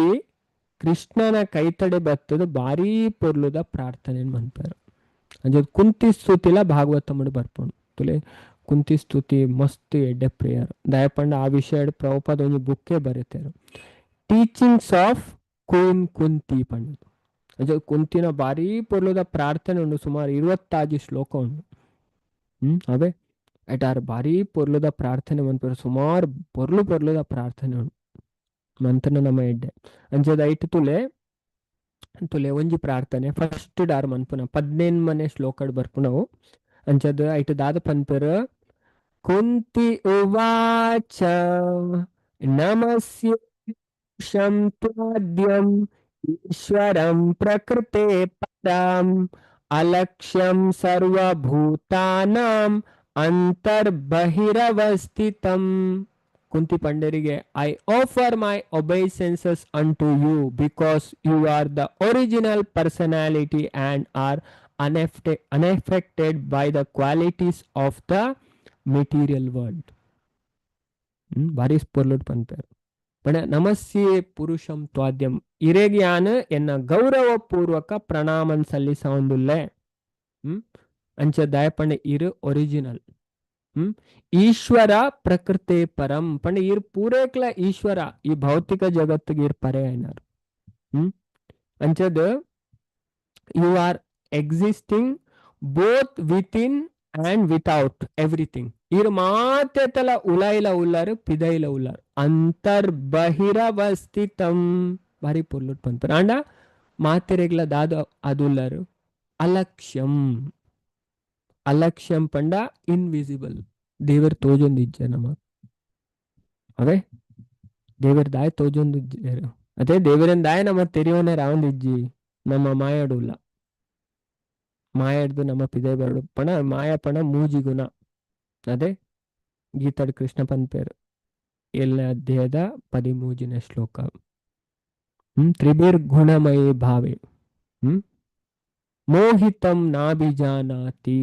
ಕೃಷ್ಣನ ಕೈತಡೆ ಬತ್ತದ ಭಾರೀ ಪೊರ್ಲುದ ಪ್ರಾರ್ಥನೆ ಮನ್ಪೇರು. ಅಂಚ ಕುಂತಿ ಸ್ತುತಿಲ ಭಾಗವತಮ್ಮಡು ಬರ್ಪುಂಡು ತುಲೆ. ಕುಂತಿ ಸ್ತುತಿ ಮಸ್ತ್ ಎಡ್ಡೆ ಪ್ರೇಯರ್. ದಯಪಂಡ ಆ ವಿಷಯ ಪ್ರಭುಪಾದ ಒಂಜಿ ಬುಕ್ಕೇ ಬರೀತೇರು, ಟೀಚಿಂಗ್ಸ್ ಆಫ್ ಕ್ವೀನ್ ಕುಂತಿ ಪಂಡದು. ಅಂಚ ಕುಂತಿನ ಭಾರೀ ಪೊರ್ಲುದ ಪ್ರಾರ್ಥನೆ ಉಂಡು, ಸುಮಾರು 26 ಶ್ಲೋಕ ಉಂಡು. ಅವೇ ಅಟಾರ್ ಭಾರೀ ಪೊರ್ಲುದ ಪ್ರಾರ್ಥನೆ ಮನ್ಪೇರು, ಸುಮಾರು ಪೊರ್ಲು ಪೊರ್ಲುದ ಪ್ರಾರ್ಥನೆ ಉಂಡು ಮಂತನ ನಮ್ಮ ಎಡ್ಡೆ. ಅಂಚದ ಐಟ್ ತುಲೆ ತುಲೆ ಒಂಜಿ ಪ್ರಾರ್ಥನೆ ಫಸ್ಟ್ ಡಾರ್ ಮನ್ಪುನ 18ನೇ ಶ್ಲೋಕಡ್ ಬರ್ಪುನವು. ಅಂಚದ ಐಟ್ ದಾದ ಪನ್ಪೆರ್? ಕುಂತಿ ಉವಾಚ ನಮಸ್ಯೆ ಪುರುಷಂ ತ್ವಾದ್ಯಂ ಈಶ್ವರಂ ಪ್ರಕೃತೆ ಪರಂ ಅಲಕ್ಷ್ಯಂ ಸರ್ವಭೂತಾನಾಂ ಅಂತರ್ಬಹಿರವಸ್ಥಿತಂ. Kunti ಪಂಡರಿಗೆ, I offer my obeisances unto you because you are the original personality and are unaffected by the qualities of the material world. ಭಾರಿ ಪೊರ್ಲುಡ್ ಪನ್ಪೇರು. ಪಂಡ ನಮಸ್ಯೆ ಪುರುಷಂ ತ್ವಾದ್ಯಂ, ಇರೆಗ್ ಯಾನ್ ಎನ್ನ ಗೌರವ ಪೂರ್ವಕ ಪ್ರಣಾಮನ್ ಸಲ್ಲಿಸೊಂದುಲ್ಲೆ. ಅಂಚ ದಯಪಂಡ ಇರು ಒರಿಜಿನಲ್. ಈಶ್ವರ ಪ್ರಕೃತಿ ಪರಂ ಪಂಡ ಇರ್ ಪೂರೇಕ್ಲ ಈಶ್ವರ, ಈ ಭೌತಿಕ ಜಗತ್ತಿಗೆ ಇರ್ ಪರೆ అయినారు. ಅಂಚದ you are existing both within and without everything. ಇರ್ ಮಾತೆತಲ ಉಲೈಲ ಉಲ್ಲಾರು ಪಿದೈಲ ಉಲ್ಲಾರು ಅಂತರ್ಬಹಿರವಸ್ಥಿತಂ. ಭಾರಿ ಪೊರ್ಲುಟ್ ಪನ್ಪೆರ್. ಆಂಡ ಮಾತೆರೆಗ್ಲ ದಾದ ಅದುಲ್ಲಾರು? ಅಲಕ್ಷ್ಯಂ. ಅಲಕ್ಷ್ಯಂ ಪಂಡ ಇನ್ವಿಸಿಬಲ್. ದೇವರ್ ತೋಜೊಂದಿಜ್ಜೆ ನಮ. ಅವೇ ದೇವರ್ ದಾಯ ತೋಜೊಂದಿಜ್ಜೆರು? ಅದೇ ದೇವರನ್ ದಾಯ ನಮ್ಮ ತೆರಿಯೋನೆ ರಾವಂದಿಜ್ಜಿ? ನಮ್ಮ ಮಾಯಾಡುಲ್ಲ, ಮಾಯಾಡ್ದು ನಮ್ಮ ಪಿದೆ ಬರಡು ಪಣ ಮಾಯ ಪಣ ಮೂಜಿ ಗುಣ. ಅದೇ ಗೀತಾಡ್ ಕೃಷ್ಣ ಪನ್ಪೇರು 7ನೇ ಅಧ್ಯಾಯದ 13ನೇ ಶ್ಲೋಕ. ತ್ರಿಭಿರ್ ಗುಣಮಯಿ ಭಾವೆ ಮೋಹಿತಂ ನಾಭಿಜಾನಾತಿ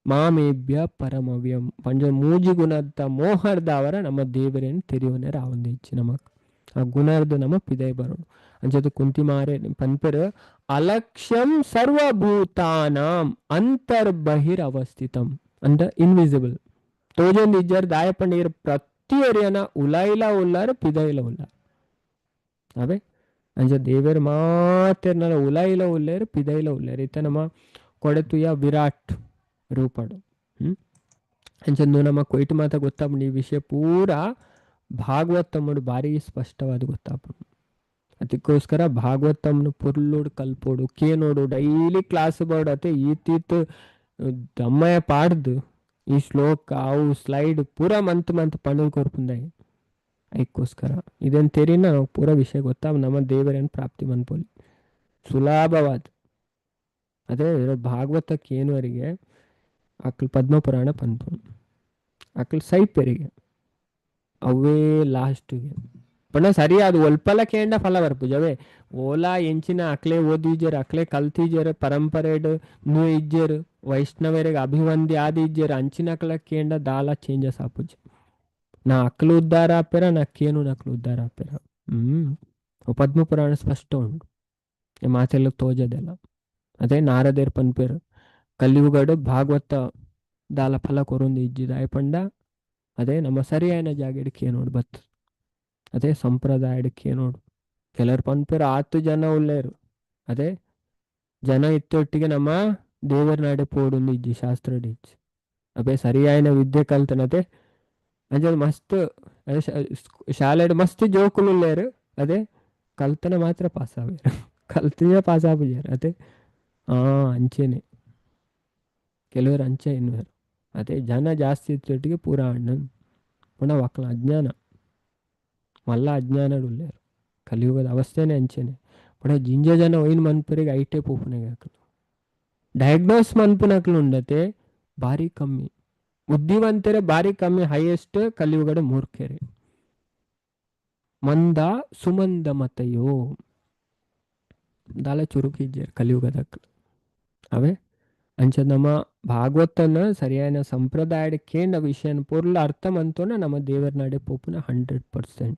ಮಾಮೇಭ್ಯ ಪರಮವ್ಯಂ. ಪಂಜ ಮೂಜಿ ಗುಣದ ಮೋಹರ್ದವರ ನಮ್ಮ ದೇವರೇನು ತೆರಿಯೋನೆ ರಾವಂದಿಜ್ಜಿ ನಮಕ್. ಆ ಗುಣರ್ದು ನಮ್ಮ ಪಿದೆ ಬರೋಡು. ಅಂಚದ ಕುಂತಿ ಮಾರೆ ಪನ್ಪೆರು ಅಲಕ್ಷ್ಯಂ ಸರ್ವಭೂತಾನಾಂ ಅಂತರ್ಬಹಿರ್ ಅವಸ್ಥಿತಂ ಅಂದ ಇನ್ವಿಸಿಬಲ್ ತೋಜೊಂದು ಇಜ್ಜಾರ್. ದಾಯಪಂಡ ಇರ್ ಪ್ರತಿಯೊರಿಯನ ಉಲಾಯಿಲ ಉಲ್ಲಾರು ಪಿದೈಲ ಉಲ್ಲಾರು. ಅವೇ ಅಂಚ ದೇವೇರ್ ಮಾತೆರ್ನಲ ಉಲಾಯಿಲ ಉಲ್ಲೇರು ಪಿದೈಲ ಉಲ್ಲೇರು. ಇತ್ತ ನಮ್ಮ ಕೊಡೆತುಯ ವಿರಾಟ್ ರೂಪಡು. ಅಂಚಂದು ನಮ್ಮ ಕೊಯ್ಟು ಮಾತ ಗೊತ್ತಾಪುಂಡು. ಈ ವಿಷಯ ಪೂರ ಭಾಗವತಮ್ಮಡು ಭಾರಿ ಸ್ಪಷ್ಟವಾದ ಗೊತ್ತಾಪುಂಡು. ಅದಕ್ಕೋಸ್ಕರ ಭಾಗವತಮ್ನು ಪೊರ್ಲುಡು ಕಲ್ಪೋಡು, ಕೇನೋಡು, ಡೈಲಿ ಕ್ಲಾಸ್ ಬೋರ್ಡ್ ಈತೀತ್ ದಮ್ಮಯ ಪಾಡ್ದು ಈ ಶ್ಲೋಕ ಅವು ಸ್ಲೈಡ್ ಪೂರ ಮಂತ್ ಮಂತ್ ಪಂಡಲ್ ಕೊರ್ಪುಂದಾಯಿ. ಐಕ್ಕೋಸ್ಕರ ಇದೇನು ತೆರಿನ ನಾವು ಪೂರ ವಿಷಯ ಗೊತ್ತಾ ನಮ್ಮ ದೇವರೇನು ಪ್ರಾಪ್ತಿ ಮನ್ಪೊಲಿ ಸುಲಭವಾದ. ಅದೇ ಭಾಗವತಕ್ಕೆ ಏನುವರಿಗೆ ಅಕ್ಲು ಪದ್ಮಪುರಾಣ ಪನ್ಪು ಅಕ್ಲು ಸೈಪೆರಿಗೆ ಅವೇ ಲಾಸ್ಟಿಗೆ ಪಂಡ ಸರಿ ಅದು ಒಲ್ಪಲ ಕೇಂಡ ಫಲ ಬರ್ಪುಜವೇ ಓಲಾ ಎಂಚಿನ ಅಕ್ಲೆ ಓದಿಜೆರ್ ಅಕ್ಲೆ ಕಲ್ತಿಜೆರ್ ಪರಂಪರೆಡ್ ನು ಇಜ್ಜೆರ್ ವೈಷ್ಣವರಿಗೆ ಅಭಿವಂದಿ ಆದಿ ಇಜ್ಜೆರ್ ಅಂಚಿನ ಅಕ್ಲ ಕೇಂಡ ದಾಲ ಚೇಂಜಸ್ ಆಪುಜಿ. ನಾ ಅಕ್ಲು ಉದ್ಧಾರ ಆಪೆರ ನಾ ಕೇನು ನಕ್ಲು ಉದ್ಧಾರ ಆಪೆರ. ಪದ್ಮಪುರಾಣ ಸ್ಪಷ್ಟ ಉಂಡು ಮಾತೆಲ್ಲ ತೋಜದೆಲ್ಲ. ಅದೇ ನಾರದೇರ್ ಪನ್ಪೆರ್ ಕಲಿಯುಗಡು ಭಾಗವತ ದಾಲ ಫಲ ಕೊರೊಂದು ಇಜ್ಜಿದ ಪಂಡ ಅದೇ ನಮ್ಮ ಸರಿಯಾದ ಜಾಗೆಡ್ ಕೇನೋಡು ಬತ್ ಅದೇ ಸಂಪ್ರದಾಯಡ್ ಕೇನೋಡು. ಕೆಲವರು ಪನ್ಪೆರ್ ಆತು ಜನ ಉಲ್ಲೇರು ಅದೇ ಜನ ಇತ್ತೊಟ್ಟಿಗೆ ನಮ್ಮ ದೇವರ ನಾಡೆ ಪೋಡೊಂದು ಇಜ್ಜಿ ಶಾಸ್ತ್ರಡ್ ಇಜ್ಜಿ ಅಬೆ ಸರಿಯಾಯಿನ ವಿದ್ಯೆ ಕಲ್ತನತೆ ಅಂಚ ಮಸ್ತ್ ಅದೇ ಶಾಲೆಡ್ ಮಸ್ತ್ ಜೋಕುಲು ಉಲ್ಲೇರು ಅದೇ ಕಲ್ತನ ಮಾತ್ರ ಪಾಸ್ ಆವೇರು ಕಲ್ತಿನ ಪಾಸ್ ಆಪುಜೆರ್ ಅದೇ ಅಂಚೆನೆ ಕೆಲವರು ಅಂಚೆ ಎನ್ನುವರು ಅದೇ ಜನ ಜಾಸ್ತಿ ಇತ್ತೊಟ್ಟಿಗೆ ಪೂರ ಅಣ್ಣನ್ ಪುನಃ ಅಕ್ಲ ಅಜ್ಞಾನ ಮಲ್ಲ ಅಜ್ಞಾನಡ್ ಉಲ್ಲೇರು ಕಲಿಯುಗದ ಅವಸ್ಥೆನೆ ಅಂಚೆನೆ. ಪಂಡ ಜಿಂಜ ಜನ ಒಯಿನ್ ಮನ್ಪುರೆಗ್ ಐಟೆ ಪೋಪುನೆಗ್ ಅಕ್ಲು ಡಯಾಗ್ನೋಸ್ ಮನ್ಪುನಕ್ಲು ಉಂಡತೆ ಬಾರಿ ಕಮ್ಮಿ ಬುದ್ಧಿವಂತರೆ ಬಾರಿ ಕಮ್ಮಿ ಹೈಯೆಸ್ಟ್ ಕಲಿಯುಗದ ಮೂರ್ಖರೆ. ಮಂದ ಸುಮಂದ ಮತಯೋ ದಾಲ ಚುರುಕಿಜ್ಜೆರ್ ಕಲಿಯುಗದಕ್ಲು ಅವೇ ಅಂಚ ನಮ್ಮ ಭಾಗವತನ ಸರಿಯಾದ ಸಂಪ್ರದಾಯಡ್ ಕೇಂಡ ವಿಷಯನ ಪೊರ್ಲು ಅರ್ಥ ಮಂತೋನ ನಮ್ಮ ದೇವರ ನಾಡೆ ಪೋಪುನ 100%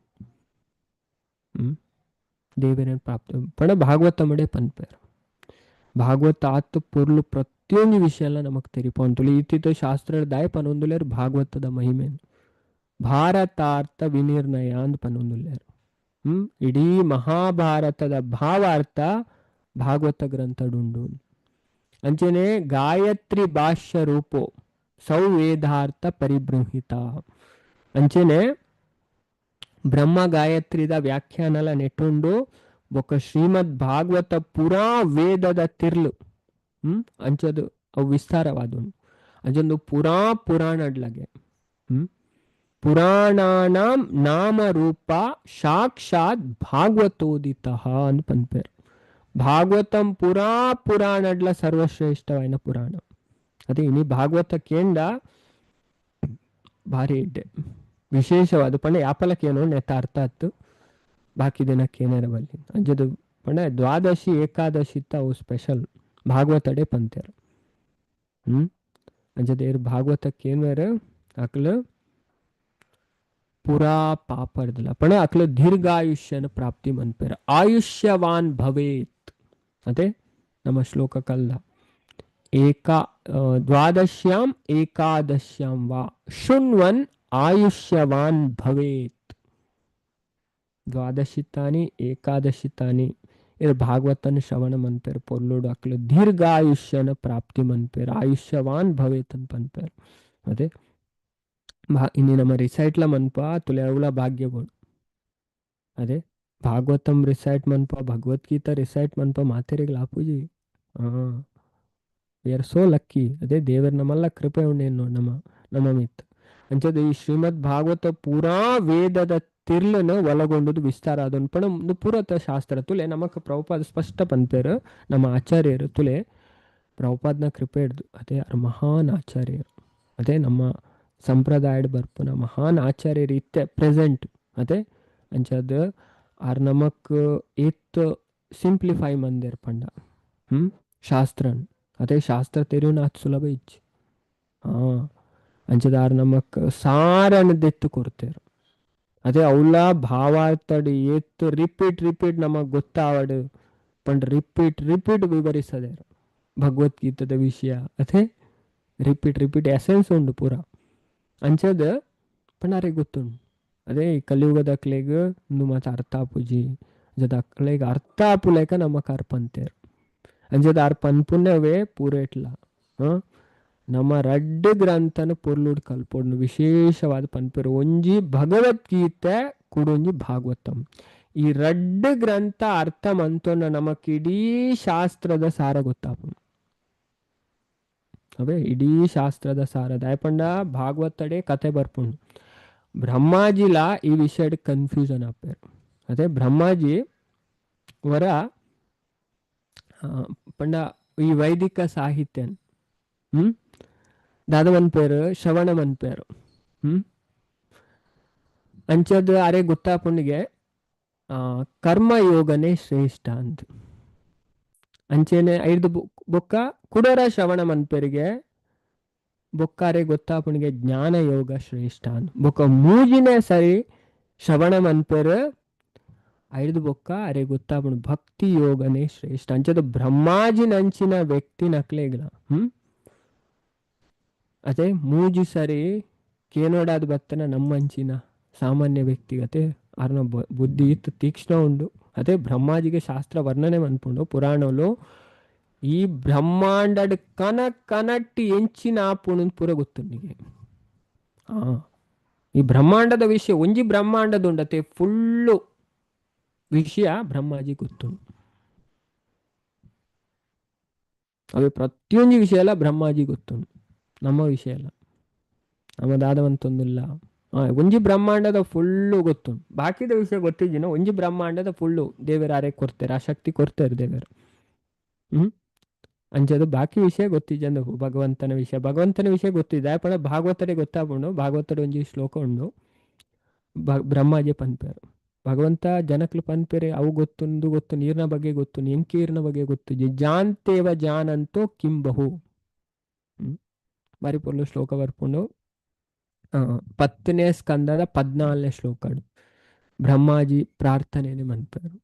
ದೇವರ ಪ್ರಾಪ್ತ ಪಂಡ ಭಾಗವತ ಮಡೆ ಪನ್ಪೆರ್. ಭಾಗವತ ಆತ್ ಪೊರ್ಲು ಪ್ರತಿಯೊಂದು ವಿಷಯ ಎಲ್ಲ ನಮಕ್ ತೆರಿಪೊಂತುಲು ಇತ್ತಿತ್ತ ಶಾಸ್ತ್ರ ದಾಯ ಪನೊಂದುಲ್ಲೆರ್ ಭಾಗವತದ ಮಹಿಮೆನ್ ಭಾರತಾರ್ಥ ವಿನಿರ್ಣಯ ಅಂದ್ ಪನೊಂದುಲ್ಲೆರ್. ಇಡೀ ಮಹಾಭಾರತದ ಭಾವಾರ್ಥ ಭಾಗವತ ಗ್ರಂಥಡುಂಡು. ಅಂಚನೆ ಗಾಯತ್ರಿ ಭಾಷ್ಯ ರೂಪೋ ಸೌವೇದಾರ್ಥ ಪರಿಬೃಂಹಿತ ಅಂಚನೆ ಬ್ರಹ್ಮ ಗಾಯತ್ರಿದ ವ್ಯಾಖ್ಯಾನಲ ನೆಟ್ಟುಂಡು ಬೊಕ್ಕ ಶ್ರೀಮದ್ ಭಾಗವತ ಪುರಾ ವೇದದ ತಿರ್ಲು ಅಂಚದು ಅವು ವಿಸ್ತಾರವಾದುಂಡು. ಅಂಚೊಂದು ಪುರಾ ಪುರಾಣಡ್ಲಗೆ ಪುರಾಣಾನಾಂ ನಾಮ ರೂಪ ಸಾಕ್ಷಾತ್ ಭಾಗವತೋದಿತಃ ಅಂದ್ ಪನ್ಪೆರ್. ಭಾಗವತಂ ಪುರಾ ಪುರಾಣಡ್ಲ ಸರ್ವಶ್ರೇಷ್ಠವಾಯಿನ ಪುರಾಣ. ಅದೇ ಇನಿ ಭಾಗವತ ಕೇಂಡ ಭಾರಿ ಎಡ್ಡೆ ವಿಶೇಷವಾದ ಪಂಡ ಯಾಪಲ ಕೇನೋ ನೆತ್ತ ಅರ್ಥ ಆತು ಬಾಕಿ ದಿನಕ್ಕೆ ಏನಾರ ಬಲ್ಲಿ ಅಂಜದು ಪಂಡ ದ್ವಾದಶಿ ಏಕಾದಶಿ ಇತ್ತ ಅವು ಸ್ಪೆಷಲ್ ಭಾಗವತಡೆ ಪಂತೇರು. ಅಂಜದ ಭಾಗವತಕ್ಕೆ ಏನ್ವೇರು ಅಕ್ಲು ಪುರಾ ಪಾಪರ್ದಲ ಪಂಡ ಅಕ್ಲು ದೀರ್ಘಾಯುಷ್ಯನ ಪ್ರಾಪ್ತಿ ಮನ್ಪೇರು. ಆಯುಷ್ಯವಾನ್ ಭವೇತ್ ಅದೇ ನಮ್ಮ ಶ್ಲೋಕ ಕಲ್ದ ಏಕ ದ್ವಾದಶ್ಯಾಂ ಏಕಾದಶ್ಯಾಂ ವಾ ಶೃಣ್ವನ್ ಆಯುಷ್ಯವಾನ್ ಭವೇತ್. ದ್ವಾದಶಿ ತಾನಿ ಏಕಾದಶಿ ತಾನಿ ಇದು ಭಾಗವತನ ಶ್ರವಣ ಮನ್ಪೇರು ಪೊರ್ಲುಡು ಅಕ್ಲು ದೀರ್ಘಾಯುಷ್ಯನ ಪ್ರಾಪ್ತಿ ಮನ್ಪೇರು ಆಯುಷ್ಯವಾನ್ ಭವೇತ್ ಅಂತ ಪನ್ಪೇರು. ಅದೇ ಇನ್ನು ನಮ್ಮ ರಿಸೈಟ್ಲ ಮನ್ಪ ತುಲೆ ಭಾಗ್ಯ ಬೋಡು. ಅದೇ ಭಾಗವತಂ ರಿಸೈಟ್ ಮನ್ಪ ಭಗವದ್ಗೀತಾ ರಿಸೈಟ್ ಮನ್ಪ ಮಾತೆರೆಗ್ ಲಾಪುಜಿ. We are so lucky. ಅದೇ ದೇವರ ನಮ್ಮಲ್ಲ ಕೃಪೆ ಉಂಡೇನು ನಮ್ಮ ನಮ್ಮ ಮಿತ್ ಅಂಚದ ಈ ಶ್ರೀಮದ್ ಭಾಗವತ ಪೂರಾ ವೇದದ ತಿರ್ಲನ ಒಳಗೊಂಡದು ವಿಸ್ತಾರ ಅದನ್ನು ಪಣ ಒಂದು ಪೂರತ ಶಾಸ್ತ್ರ ತುಲೆ ನಮಕ್ ಪ್ರಭುಪಾದ ಸ್ಪಷ್ಟ ಪನ್ಪೇರು ನಮ್ಮ ಆಚಾರ್ಯರು ತುಲೆ ಪ್ರಭುಪಾದನ ಕೃಪೆ ಹಿಡ್ದು ಅದೇ ಅವ್ರ ಮಹಾನ್ ಆಚಾರ್ಯರು ಅದೇ ನಮ್ಮ ಸಂಪ್ರದಾಯಡ್ ಬರ್ಪುನ ಮಹಾನ್ ಆಚಾರ್ಯರು ಇತ್ತೆ ಪ್ರೆಸೆಂಟ್ ಅದೇ ಅಂಚದ ಆರ್ ನಮಕ್ ಏತ್ ಸಿಂಪ್ಲಿಫೈ ಮಂದೇರ್ ಪಂಡ ಶಾಸ್ತ್ರನ್ ಅದೇ ಶಾಸ್ತ್ರ ತೆರಿಯುನ ಅತ್ ಸುಲಭ ಇಜ್ಜಿ. ಅಂಚದ ಆರ್ ನಮಕ್ ಸಾರನ ದೆತ್ತು ಕೊಡ್ತೇರು. ಅದೇ ಅವಲ ಭಾವಾರ್ಥಡ್ ಏತ್ ರಿಪೀಟ್ ರಿಪೀಟ್ ನಮಗ್ ಗೊತ್ತಾವಡು ಪಂಡ ರಿಪೀಟ್ ರಿಪೀಟ್ ವಿವರಿಸದೇರು ಭಗವದ್ಗೀತದ ವಿಷಯ ಅದೇ ರಿಪೀಟ್ ರಿಪೀಟ್ ಎಸೆನ್ಸ್ ಉಂಡು ಪೂರ ಅಂಚದ ಪಂಡ ಅರೆ ಗೊತ್ತುಂಡು. ಅದೇ ಈ ಕಲಿಯುಗದ ಅಕ್ಲೆಗ್ ಇಂದು ಮಾತ ಅರ್ಥ ಆಪುಜಿ ಅಂಚದ ಅಕ್ಲೆಗ್ ಅರ್ಥ ಆಪುಲೆಕ ನಮಕ್ ಆರ್ ಪಂತೇರು. ಅಂಚದ ಆರ್ ಪನ್ಪುನವೇ ಪೂರೇಟ್ಲ ನಮ್ಮ ರಡ್ಡ್ ಗ್ರಂಥನ ಪೊರ್ಲುಡ್ ಕಲ್ಪೊಡ್ನು ವಿಶೇಷವಾದ ಪನ್ಪೆರು. ಒಂಜಿ ಭಗವದ್ಗೀತೆ ಕುಡೊಂಜಿ ಭಾಗವತಂ ಈ ರಡ್ಡ್ ಗ್ರಂಥ ಅರ್ಥ ಮಂತೊಂಡ ನಮಕ್ ಇಡೀ ಶಾಸ್ತ್ರದ ಸಾರ ಗೊತ್ತಾಪುಂಡು. ಅವೇ ಇಡೀ ಶಾಸ್ತ್ರದ ಸಾರ ದಾಯೆ ಪಂಡ ಭಾಗವತಡೆ ಕತೆ ಬರ್ಪುಂಡು. ಬ್ರಹ್ಮಾಜಿಲ ಈ ವಿಷಯಡ್ ಕನ್ಫ್ಯೂಷನ್ ಆಪೇರು. ಅದೇ ಬ್ರಹ್ಮಾಜಿ ವರ ಪಂಡ ಈ ವೈದಿಕ ಸಾಹಿತ್ಯ ದಾದ ಮನ್ಪೇರು ಶ್ರವಣ ಮನ್ಪೇರು ಅಂಚದ ಅರೆ ಗೊತ್ತಾಪುಂಡಿಗೆ ಕರ್ಮಯೋಗನೇ ಶ್ರೇಷ್ಠ ಅಂತ. ಅಂಚೆನೆ ಐದು ಬೊಕ್ಕ ಕುಡರ ಶ್ರವಣ ಮನ್ಪೇರಿಗೆ ಬೊಕ್ಕಾರೆ ಗೊತ್ತಾಪುಣಿಗೆ ಜ್ಞಾನ ಯೋಗ ಶ್ರೇಷ್ಠ ಅಂತ. ಬೊಕ್ಕ ಮೂಜಿನೇ ಸರಿ ಶ್ರವಣ ಮನ್ಪೇರು ಐದು ಬೊಕ್ಕ ಅರೆ ಗೊತ್ತಾಪುಣು ಭಕ್ತಿ ಯೋಗನೇ ಶ್ರೇಷ್ಠ. ಅಂಚದ ಬ್ರಹ್ಮಾಜಿನ ಅಂಚಿನ ವ್ಯಕ್ತಿ ನಕ್ಲೆಗ್ಲ ಅದೇ ಮೂಜಿ ಸರಿ ಕೇನೋಡಾದ ಬತ್ತನ ನಮ್ಮಂಚಿನ ಸಾಮಾನ್ಯ ವ್ಯಕ್ತಿಗತೆ ಅರ್ನ ಬುದ್ಧಿ ಇತ್ತು ತೀಕ್ಷ್ಣ ಉಂಡು. ಅದೇ ಬ್ರಹ್ಮಾಜಿಗೆ ಶಾಸ್ತ್ರ ವರ್ಣನೆ ಮನ್ಪುಂಡು ಪುರಾಣಲು ಈ ಬ್ರಹ್ಮಾಂಡಡ್ ಕನ ಕನಟ್ಟಿ ಎಂಚಿನ ಆಪುಣು ಪೂರ ಗೊತ್ತುಂಡಿಗೆ. ಈ ಬ್ರಹ್ಮಾಂಡದ ವಿಷಯ ಒಂಜಿ ಬ್ರಹ್ಮಾಂಡದುಂಡತೆ ಫುಲ್ಲು ವಿಷಯ ಬ್ರಹ್ಮಾಜಿ ಗೊತ್ತುಂಡು. ಅವೇ ಪ್ರತಿಯೊಂದು ವಿಷಯ ಎಲ್ಲ ಬ್ರಹ್ಮಾಜಿ ಗೊತ್ತುಂಡು, ನಮ್ಮ ವಿಷಯ ಅಲ್ಲ, ನಮ್ಮ ದಾದವಂತೊಂದಿಲ್ಲ. ಒಂಜಿ ಬ್ರಹ್ಮಾಂಡದ ಫುಲ್ಲು ಗೊತ್ತುಂಡು, ಬಾಕಿದ ವಿಷಯ ಗೊತ್ತಿದ್ದೀನೋ. ಒಂಜಿ ಬ್ರಹ್ಮಾಂಡದ ಫುಲ್ಲು ದೇವರ ಆರೆ ಕೊಡ್ತಾರೆ, ಆ ಶಕ್ತಿ ಕೊಡ್ತಾರೆ ದೇವರು. ಅಂಚದು ಬಾಕಿ ವಿಷಯ ಗೊತ್ತಿದ್ದ ಭಗವಂತನ ವಿಷಯ, ಭಗವಂತನ ವಿಷಯ ಗೊತ್ತಿದೆ. ಪಂಡ ಭಾಗವತರೇ ಗೊತ್ತಾಪುಂಡು. ಭಾಗವತರ ಒಂಜಿ ಶ್ಲೋಕ ಉಂಡು, ಬ್ರಹ್ಮಾಜಿ ಪನ್ಪೇರು ಭಗವಂತ ಜನಕ್ಲು ಪನ್ಪೇರೆ ಅವು ಗೊತ್ತುಂದು ಗೊತ್ತು, ನೀರಿನ ಬಗ್ಗೆ ಗೊತ್ತು, ಎಂಕೀರ್ನ ಬಗ್ಗೆ ಗೊತ್ತು, ಜಾಂತೇವ ಜಾನಂತೋ ಕಿಂ ಬಹು. ಬಾರಿ ಪೊರ್ಲು ಶ್ಲೋಕ ಬರ್ಪುಂಡು. 10ನೇ ಸ್ಕಂದದ 14ನೇ ಶ್ಲೋಕ ಬ್ರಹ್ಮಾಜಿ ಪ್ರಾರ್ಥನೆನೆ ಮನ್ಪೇರು.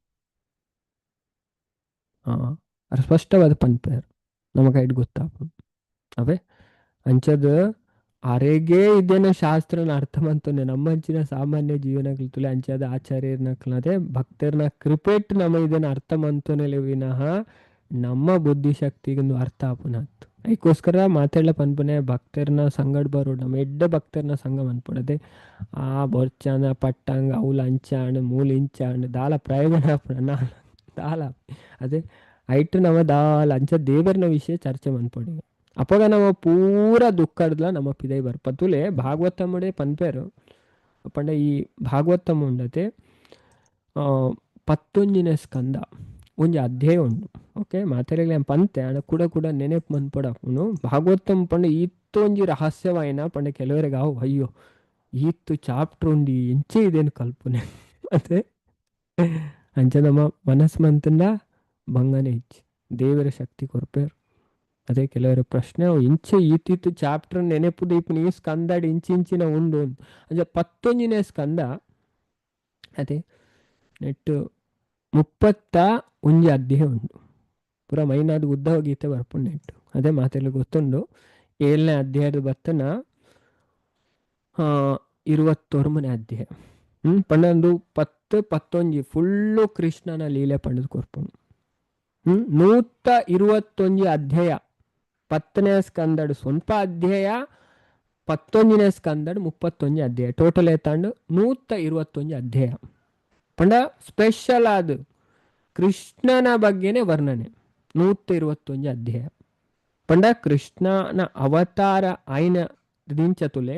ಸ್ಪಷ್ಟವಾದ ಪನ್ಪೇರು ನಮಗ ಐಡ್ ಗೊತ್ತಾಪುಂಡು. ಅವೇ ಅಂಚದ ಅರೆಗೆ ಇದೇನ ಶಾಸ್ತ್ರನ ಅರ್ಥ ಮಂತೊಂದೆ ನಮ್ಮಂಚಿನ ಸಾಮಾನ್ಯ ಜೀವನ ತುಲೆ ಅಂಚಾದ ಆಚಾರ್ಯರ್ನಕ್ಲದೆ ಭಕ್ತರ್ನ ಕೃಪೆಟ್ ನಮ್ಮ ಇದನ್ನ ಅರ್ಥ ಮಂತೊನೆಲೆ ವಿನಃ ನಮ್ಮ ಬುದ್ಧಿಶಕ್ತಿಗೊಂದು ಅರ್ಥ ಆಪುನತ್ತು. ಅದಕ್ಕೋಸ್ಕರ ಮಾತಾಡ್ಲ ಪನ್ಪುನೆ ಭಕ್ತರ್ನ ಸಂಗಡ್ ಬರೋ ನಮ್ಮ ಎಡ್ಡ ಭಕ್ತರ್ನ ಸಂಘ ಮನ್ಪುಡದೆ ಆ ಬೊರ್ಚಾನ ಪಟ್ಟಂಗ ಅವುಲ ಅಂಚಾಣ್ ಮೂಲ ಇಂಚಾಣ್ ದಾಲ ಪ್ರಯೋಜನ ಆಪುನ ದಾಲ ಅದೇ ಐಟ್ ನಮ್ಮ ದಾಲ ಅಂಚ ದೇವರ್ನ ವಿಷಯ ಚರ್ಚೆ ಮನ್ಪೊಡಿ. ಅಪಗ ನಮ್ಮ ಪೂರ ದುಃಖಡ್ಲ ನಮ್ಮ ಪಿದೈ ಬರ್ಪ ತುಲೆ ಭಾಗವತಮ್ಮಡೆ ಪನ್ಪೇರು ಪಂಡ ಈ ಭಾಗವತಮ್ಮ ಉಂಡತೆ 11ನೇ ಸ್ಕಂದ ಒಂಜಿ ಅಧ್ಯಾಯ ಉಂಡು. ಓಕೆ ಮಾತೆರೆಗ್ಲ ಪಂತೆ ಅಣ್ಣ ಕೂಡ ಕೂಡ ನೆನೆಪು ಮನ್ಪೊಡಾಪುಂಡು. ಭಾಗವತಂ ಪಂಡ ಈತ್ತೊಂಜಿ ರಹಸ್ಯವಾಯಿನ ಪಂಡ ಕೆಲವರಿಗೆ ಅವು ಅಯ್ಯೋ ಈತ್ತು ಚಾಪ್ಟರ್ ಉಂಡು ಎಂಚೆ ಇದೇನು ಕಲ್ಪನೆ ಅದೇ ಅಂಚ ನಮ್ಮ ಮನಸ್ಸು ಮಂತಂಡ ಬಂಗನೆ ಇಚ್ಚಿ ದೇವರ ಶಕ್ತಿ ಕೊರ್ಪೇರು. ಅದೇ ಕೆಲವರ ಪ್ರಶ್ನೆ ಅವು ಇಂಚೆ ಈತಿತ್ತು ಚಾಪ್ಟರ್ ನೆನೆಪು ದೀಪುನ ಈ ಸ್ಕಂದಡ್ ಇಂಚಿಂಚಿನ ಉಂಡು ಅಂಚ 11ನೇ ಸ್ಕಂದ ಅದೇ ನೆಟ್ಟು 31 ಅಧ್ಯಾಯ ಉಂಡು. ಪೂರ ಮೈನಾದ ಉದ್ದವ ಗೀತೆ ಬರ್ಪುಂಡು ನೆಟ್ಟು. ಅದೇ ಮಾತೆಲ್ಲ ಗೊತ್ತುಂಡು. 7ನೇ ಅಧ್ಯಾಯದ ಬತ್ತನ 29ನೇ ಅಧ್ಯಾಯ ಪನ್ನೊಂದು 10 11 ಫುಲ್ಲು ಕೃಷ್ಣನ ಲೀಲೆ ಪಂಡದು ಕೊರ್ಪುಂಡು. 121 ಅಧ್ಯಾಯ 10ನೇ ಸ್ಕಂದಡ್ ಸ್ವಲ್ಪ ಅಧ್ಯಾಯ, 11ನೇ ಸ್ಕಂದಡ್ 31 ಅಧ್ಯಾಯ, ಟೋಟಲ್ ಏತಾಂಡು 121 ಅಧ್ಯಾಯ. ಪಂಡ ಸ್ಪೆಷಲ್ ಆದ ಕೃಷ್ಣನ ಬಗ್ಗೆನೆ ವರ್ಣನೆ 121 ಅಧ್ಯಾಯ. ಪಂಡ ಕೃಷ್ಣನ ಅವತಾರ ಆಯ್ನ ದಿಂಚ ತುಲೆ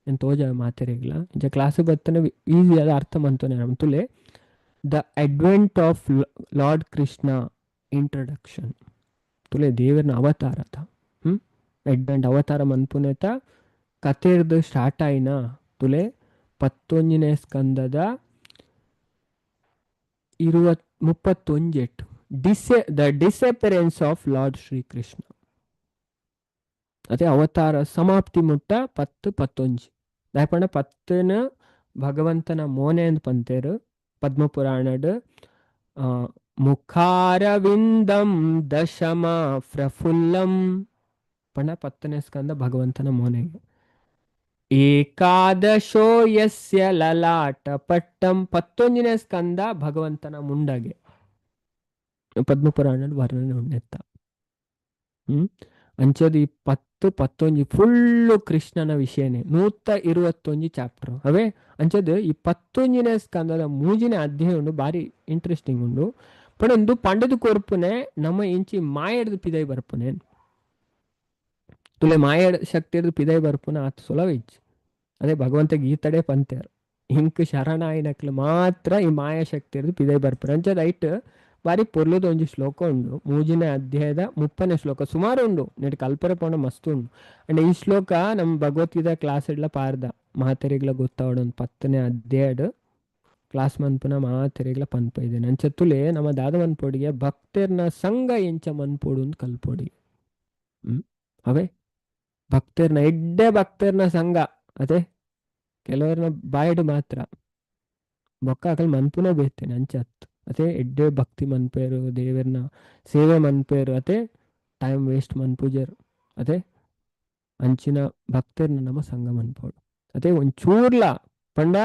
నేను ತೋಜ ಮಾತೆರೆಗ್ಲ ಇಂಚ ಕ್ಲಾಸ್ ಬತ್ತನೆ ಈಸಿ ಆದ ಅರ್ಥ ಮಂತೊನೆ ತುಲೆ the advent of Lord Krishna introduction ತುಲೆ ದೇವರನ ಅವತಾರತ ಅಡ್ವೆಂಟ್ ಅವತಾರ ಮನ್ಪುನೇತ ಕಥೆರ್ದು ಸ್ಟಾರ್ಟ್ ಆಯ್ನ ತುಲೆ 11ನೇ ಸ್ಕಂದದ 31 the disappearance of Lord Shri Krishna. ಅದೇ ಅವತಾರ ಸಮಾಪ್ತಿ ಮುಟ್ಟ 10 11 ದಾಯಪಂಡ 10ನ ಭಗವಂತನ ಮೋನೆ ಅಂತ ಪಂತೇರು ಪದ್ಮಪುರಾಣಡ್ ಮುಖಾರವಿಂದಂ ದಶಮ ಪ್ರಫುಲ್ಲಂ ಪಂಡ 10ನೇ ಸ್ಕಂದ ಭಗವಂತನ ಮೋನೆಗೆ. ಏಕಾದಶೋ ಯಸ್ಯ ಲಲಾಟ ಪಟ್ಟಂ 11ನೇ ಸ್ಕಂದ ಭಗವಂತನ ಮುಂಡಗೆ ಪದ್ಮಪುರಾಣಡ್ ವರ್ಣನೆ ಉಂಡೆತ್ತ. ಅಂಚದ ಈ 10 11 ಫುಲ್ಲು ಕೃಷ್ಣನ ವಿಷಯನೇ 121 ಚಾಪ್ಟರ್ ಅವೇ. ಅಂಚದ ಈ 11ನೇ ಸ್ಕಂದದ 3ನೇ ಅಧ್ಯಾಯ ಉಂಡು ಬಾರಿ ಇಂಟ್ರೆಸ್ಟಿಂಗ್ ಉಂಡು. ಪಂಡ ಪಂಡದು ಕೊರ್ಪುನೆ ನಮ್ಮ ಇಂಚಿ ಮಾಯಡ್ದು ಪಿದೈ ಬರ್ಪುನೆ ತುಲೆ ಮಾಯಡ್ ಶಕ್ತಿ ಹಿಡ್ದು ಪಿದೈ ಬರ್ಪುನ ಆತ್ ಸುಲಭ ಇಜ್ಜಿ. ಅದೇ ಭಗವಂತ ಗೀತಡೆ ಪಂತೇರು ಇಂಕ್ ಶರಣಾಯಿನಕ್ಲು ಮಾತ್ರ ಈ ಮಾಯಾಶಕ್ತಿ ಇರ್ದು ಪಿದೈ ಬರ್ಪುರು. ಅಂಚದ ಐಟ್ ಬಾರಿ ಪೊರ್ಲುದ ಒಂಜಿ ಶ್ಲೋಕ ಉಂಡು, ಮೂಜಿನೇ ಅಧ್ಯಾಯದ 30ನೇ ಶ್ಲೋಕ ಸುಮಾರು ಉಂಡು, ನೆಟ್ ಕಲ್ಪರೆ ಪೋಣ ಮಸ್ತ್ ಉಂಡು. ಅಂಡ್ ಈ ಶ್ಲೋಕ ನಮ್ಮ ಭಗವದ್ಗೀತಾ ಕ್ಲಾಸ್ ಇಡ್ಲ ಪಾರ್ದ ಮಾತೆರಿಗ್ಲ ಗೊತ್ತಾವಡು. ಒಂದು 10ನೇ ಅಧ್ಯಾಯಡ್ ಕ್ಲಾಸ್ ಮನ್ಪುನ ಮಾತೆರಿಗ್ಲ ಪನ್ಪ ಇದ್ದೇನೆ. ಅಂಚ ತುಲೆ ನಮ್ಮ ದಾದ ಮನ್ಪೊಡಿಗೆ ಭಕ್ತೆರ್ನ ಸಂಘ ಎಂಚ ಮನ್ಪೊಡು ಅಂತ ಕಲ್ಪೊಡಿ. ಅವೇ ಭಕ್ತೆರ್ನ ಎಡ್ಡೆ ಭಕ್ತೆರ್ನ ಸಂಘ ಅದೇ ಕೆಲವರ್ನ ಬಾಯ್ಡ್ ಮಾತ್ರ ಬೊಕ್ಕ ಅಕಲ್ ಮನ್ಪುನ ಬೇತೇನೆ ಅಂಚತ್. ಅದೇ ಎಡ್ಡೆ ಭಕ್ತಿ ಮನ್ಪೇರು, ದೇವರ್ನ ಸೇವೆ ಮನ್ಪೇರು, ಅದೇ ಟೈಮ್ ವೇಸ್ಟ್ ಮನ್ಪುಜರು. ಅದೇ ಅಂಚಿನ ಭಕ್ತೆರ್ನ ನಮ್ಮ ಸಂಘ ಮನ್ಪೋಡು. ಅದೇ ಒಂಚೂರ್ಲ ಪಂಡ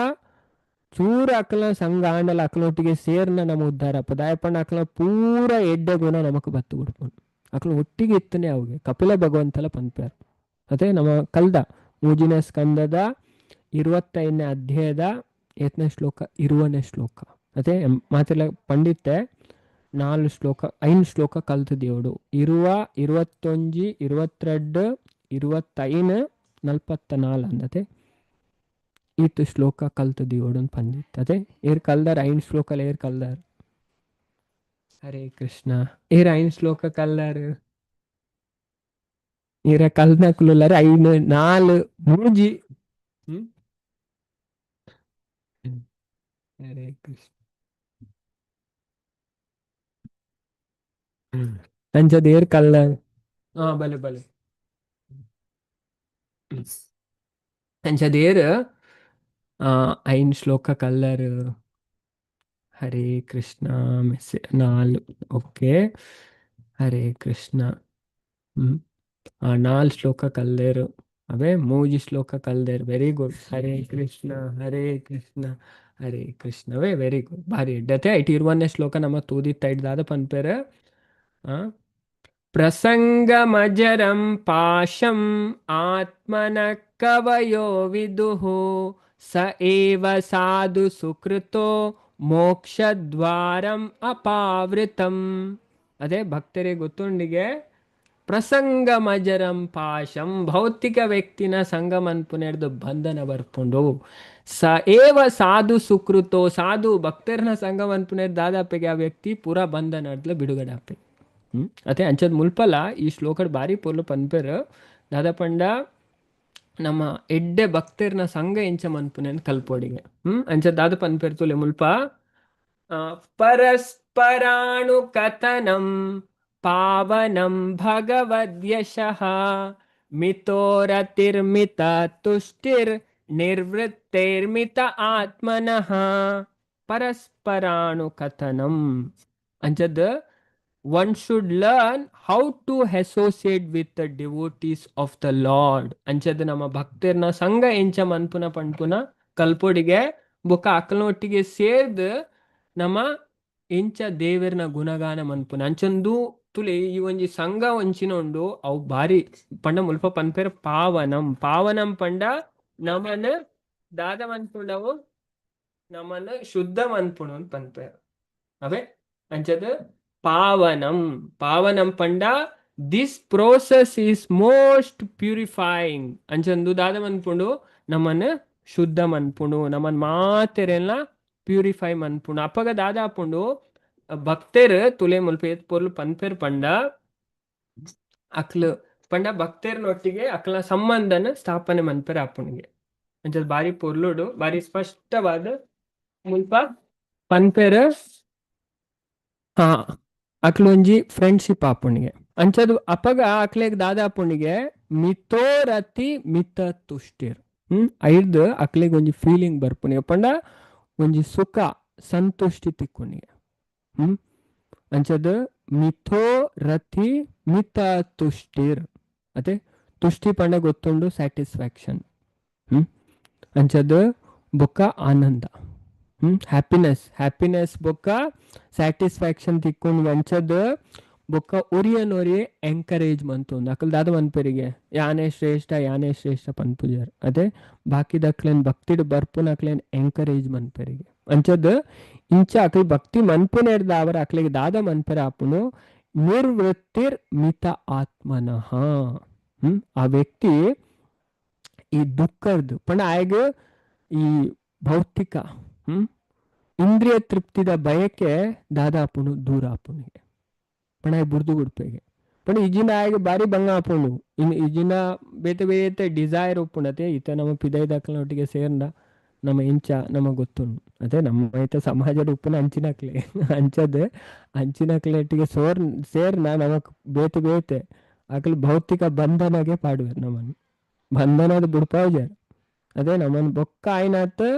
ಚೂರು ಅಕಲ ಸಂಘ ಆಂಡಲ ಅಕಲೊಟ್ಟಿಗೆ ಸೇರ್ನ ನಮ್ಮ ಉದ್ಧಾರ ಪದಾಯ ಪಂಡ ಅಕಲ ಪೂರ ಎಡ್ಡೆ ಗುಣ ನಮಕ್ ಬತ್ತು ಬಿಡ್ಪೋನು. ಅಕಲ ಒಟ್ಟಿಗೆ ಇತ್ತನೆ ಅವಿಗೆ ಕಪಿಲ ಭಗವಂತಲ ಪನ್ಪೇರು. ಅದೇ ನಮ್ಮ ಕಲ್ದ ಮೂಜಿನ ಸ್ಕಂದದ 25ನೇ ಅಧ್ಯಾಯದ ಏತನೇ ಶ್ಲೋಕ, 20ನೇ ಶ್ಲೋಕ. ಅದೇ ಮಾತೆಲ್ಲ ಪಂಡಿತೆ 4 ಶ್ಲೋಕ 5 ಶ್ಲೋಕ ಕಲ್ತದೇವಡು. 20, 21, 22, 25, 44 ಅಂದತೆ ಈತ್ ಶ್ಲೋಕ ಕಲ್ತದೇವಡು ಅಂತ ಪಂಡಿತ್. ಅದೇ ಏರ್ ಕಲ್ದಾರ 5 ಶ್ಲೋಕಲ ಏರ್ ಕಲ್ದಾರ? ಹರೇ ಕೃಷ್ಣ. ಏರ್ 5 ಶ್ಲೋಕ ಕಲ್ದಾರ? ಈರ ಕಲ್ದನಕುಲುಲ್ಲಾರ 5 4 ಮೂಜಿ. ಹರೇ ಕೃಷ್ಣ. ಅಂಚದ ಏರ್ ಕಲ್ದಾರ? ಹಾ ಬಲೆ ಬಲೆ. ಅಂಚದ ಏರ್ 5 ಶ್ಲೋಕ ಕಲ್ದಾರು? ಹರೇ ಕೃಷ್ಣ. ಮೆಸೆ 4. ಓಕೆ ಹರೇ ಕೃಷ್ಣ. 4 ಶ್ಲೋಕ ಕಲ್ದೇರು. ಅವೇ ಮೂಜಿ ಶ್ಲೋಕ ಕಲ್ದೇರು. Very good. Hare Krishna Hare Krishna Hare ಕೃಷ್ಣವೇ very good. ಭಾರಿ ಎಡ್ಡತೆ. ಐಟ್ 20ನೇ ಶ್ಲೋಕ ನಮ್ಮ ತೂದಿತ್ತ ಐಟ್ ದಾದ ಪನ್ಪೇರು. ಪ್ರಸಂಗಮಜರಂ ಪಾಶಂ ಆತ್ಮನ ಕವಯೋ ವಿದುಃ ಸ ಏವ ಸಾಧು ಸುಕೃತೋ ಮೋಕ್ಷದ್ವಾರಂ ಅಪಾವೃತಂ. ಅದೇ ಭಕ್ತರಿಗೆ ಗೊತ್ತುಂಡಿಗೆ ಪ್ರಸಂಗಮಜರಂ ಪಾಶಂ ಭೌತಿಕ ವ್ಯಕ್ತಿನ ಸಂಗಮ ಅನ್ಪುನೆಡ್ದು ಬಂಧನ ಬರ್ಪುಂಡು. ಸ ಏವ ಸಾಧು ಸುಕೃತೋ ಸಾಧು ಭಕ್ತರನ ಸಂಗಮ ಅನ್ಪುನೆಡ್ ದಾದಾಪೆಗೆ ಆ ವ್ಯಕ್ತಿ ಪೂರಾ ಬಂಧನ ಅಡ್ಲ ಬಿಡುಗಡೆ ಅಪ್ಪೆ. ಅದೇ ಅಂಚದ ಮುಲ್ಪಲ ಈ ಶ್ಲೋಕಡ್ ಬಾರಿ ಪೊರ್ಲು ಪನ್ಪೆರ್. ದಾದ ಪಂಡ ನಮ್ಮ ಎಡ್ಡೆ ಭಕ್ತರ್ನ ಸಂಘ ಎಂಚ ಮನ್ಪುನೆನ್ ಕಲ್ಪೋಡಿಗೆ. ಅಂಚ ದಾದ ಪನ್ಪೆರ್ ತುಲೆ ಮುಲ್ಪ. ಪರಸ್ಪರಾಣು ಕಥನಂ ಪಾವನಂ ಭಗವದ್ಯಶಃ ಮಿತೋರತಿರ್ಮಿತ ತುಷ್ಟಿರ್ ನಿರ್ವೃತ್ತೈರ್ಮಿತ ಆತ್ಮನಃ. ಪರಸ್ಪರಾಣು ಕಥನಂ ಅಂಚದ one should learn how to associate with the devotees of the Lord. ಅಂಚದ ನಮ್ಮ ಭಕ್ತರ್ನ ಸಂಘ ಎಂಚ ಮನ್ಪುನ ಪನ್ಪುನ ಕಲ್ಪೊಡಿಗೆ ಬೊಕ್ಕ ಅಕಲ್ನೊಟ್ಟಿಗೆ ಸೇರ್ದ್ ನಮ್ಮ ಎಂಚ ದೇವೆರ್ನ ಗುಣಗಾನ ಮನ್ಪುನ ಅಂಚಂದು ತುಲೆ ಈ ಒಂಜಿ ಸಂಘ ಒಂಚಿನ ಉಂಡು ಅವು ಬಾರಿ ಪಂಡ ಮುಲ್ಪ ಪನ್ಪೆರ್ ಪಾವನಂ. ಪಾವನಂ ಪಂಡ ನಮನ ದಾದ ಮನ್ಪುಂಡವು ನಮನ ಶುದ್ಧ ಮನ್ಪುಣ ಅಂತ ಪನ್ಪೆರ್. ಅವೇ ಅಂಚದ ಪಾವನಂ. ಪಾವನಂ ಪಂಡ this process is most purifying. ಅಂಚಂದು ದಾದ ಮನ್ಪುಂಡು ನಮನ ಶುದ್ಧ ಮನ್ಪುಂಡು, ನಮನ್ ಮಾತೆರೆಲ್ಲ ಪ್ಯೂರಿಫೈ ಮನ್ಪುಂಡು. ಅಪಗ ದಾದ ಆಪುಂಡು ಭಕ್ತೆರ್ ತುಲೆ ಮುಲ್ಪ ಏತ್ ಪೊರ್ಲು ಪನ್ಪೆರ್ ಪಂಡ ಅಕ್ಲು ಪಂಡ ಭಕ್ತೆರ್ನೊಟ್ಟಿಗೆ ಅಕ್ಲ ಸಂಬಂಧನ ಸ್ಥಾಪನೆ ಮನ್ಪೆರ್ ಆಪುಣಿಗೆ. ಅಂಚದ ಬಾರಿ ಪೊರ್ಲುಡು ಬಾರಿ ಸ್ಪಷ್ಟವಾದ ಮುಲ್ಪ ಪನ್ಪೆರ್. ಹಾ ಅಕ್ಲೊಂಜಿ ಫ್ರೆಂಡ್ಶಿಪ್ ಆಪುಣಿಗೆ. ಅಂಚದು ಅಪಗ ಅಕ್ಲೆಗ್ ದಾದ ಆಪುಣಿಗೆ ಮಿತೋರತಿ ಮಿತ ತುಷ್ಟಿರ್. ಐರ್ದ್ ಅಕ್ಲೆಗ್ ಒಂಜಿ ಫೀಲಿಂಗ್ ಬರ್ಪುಣಿಗೆ ಪಂಡ ಒಂಜಿ ಸುಖ ಸಂತುಷ್ಟಿ ತಿಕ್ಕುನಿಗೆ. ಅಂಚದ ಮಿಥೋ ರತಿ ಮಿತ ತುಷ್ಟಿರ್. ಅದೇ ತುಷ್ಟಿ ಪಂಡ ಗೊತ್ತುಂಡು ಸ್ಯಾಟಿಸ್ಫ್ಯಾಕ್ಷನ್. ಅಂಚದ ಬೊಕ್ಕ ಆನಂದ, ಹ್ಯಾಪಿನೆಸ್, ಹ್ಯಾಪಿನೆಸ್ ಬೊಕ್ಕ ಸ್ಯಾಟಿಸ್ಫ್ಯಾಕ್ಷನ್ ತಿಕ್ಕೊಂಡು. ಅಂಚದ ಬೊಕ್ಕ ಒರಿಯನೊರಿಯೆ ಎಂಕರೇಜ್ ಮಂತೊಂದು ಅಕಲ್ ದಾದ ಮನ್ಪೆರಿಗೆ ಯಾನೇ ಶ್ರೇಷ್ಠ ಯಾನೇ ಶ್ರೇಷ್ಠ ಪನ್ಪುಜಾರ್. ಅದೇ ಬಾಕಿದಕ್ಲೆನ್ ಭಕ್ತಿಡ್ ಬರ್ಪುನ ಅಕ್ಲೆನ್ ಎಂಕರೇಜ್ ಮನ್ಪೆರಿಗೆ. ಅಂಚದ ಇಂಚ ಅಕ್ಲ್ ಭಕ್ತಿ ಮನ್ಪುನೆರ್ದ ಅವರ ಅಕ್ಲೆಗ್ ದಾದ ಮನ್ಪೆರ ಆಪುನು ನಿರ್ವೃತ್ತಿರ್ ಮಿತ ಆತ್ಮನಃ. ಆ ವ್ಯಕ್ತಿ ಈ ದುಃಖರ್ದು ಪಂಡ ಆಯಗ್ ಈ ಭೌತಿಕ ಇಂದ್ರಿಯ ತೃಪ್ತಿದ ಬಯಕೆ ದಾದಾಪುಣು ದೂರ ಆಪುಣಿಗೆ ಪಂಡ ಆಯ್ ಬುರ್ದು ಗುಡ್ಪೆಗೆ ಪಂಡ ಇಜಿನ ಆಯಗ್ ಬಾರಿ ಬಂಗ ಆಪುಂಡು ಇನ್ ಇಜಿನ ಬೇತೆ ಬೇತೆ ಡಿಸೈರ್ ಉಪ್ಪುಂಡತೆ ಇತ್ತ ನಮ್ಮ ಪಿದೈದಕ್ಲನೊಟ್ಟಿಗೆ ಸೇರ್ಂಡ ನಮ್ಮ ಇಂಚ ನಮ ಗೊತ್ತುಂಡು ಅದೇ ನಮ್ಮ ಐತ ಸಮಾಜದ ಉಪ್ಪುನ ಅಂಚಿನಕ್ಲೆ ಅಂಚದ್ ಅಂಚಿನಕ್ಲೆಟ್ಟಿಗೆ ಸೋರ್ ಸೇರ್ನ ನಮಕ್ ಬೇತೆ ಬೇತೆ ಅಕಲ್ ಭೌತಿಕ ಬಂಧನಗೆ ಪಾಡುವೆರ್ ನಮನ್ ಬಂಧನದ ಬುಡ್ಪಾವುಜಾರ್ ಅದೇ ನಮನ್ ಬೊಕ್ಕ ಆಯ್ನಾತ್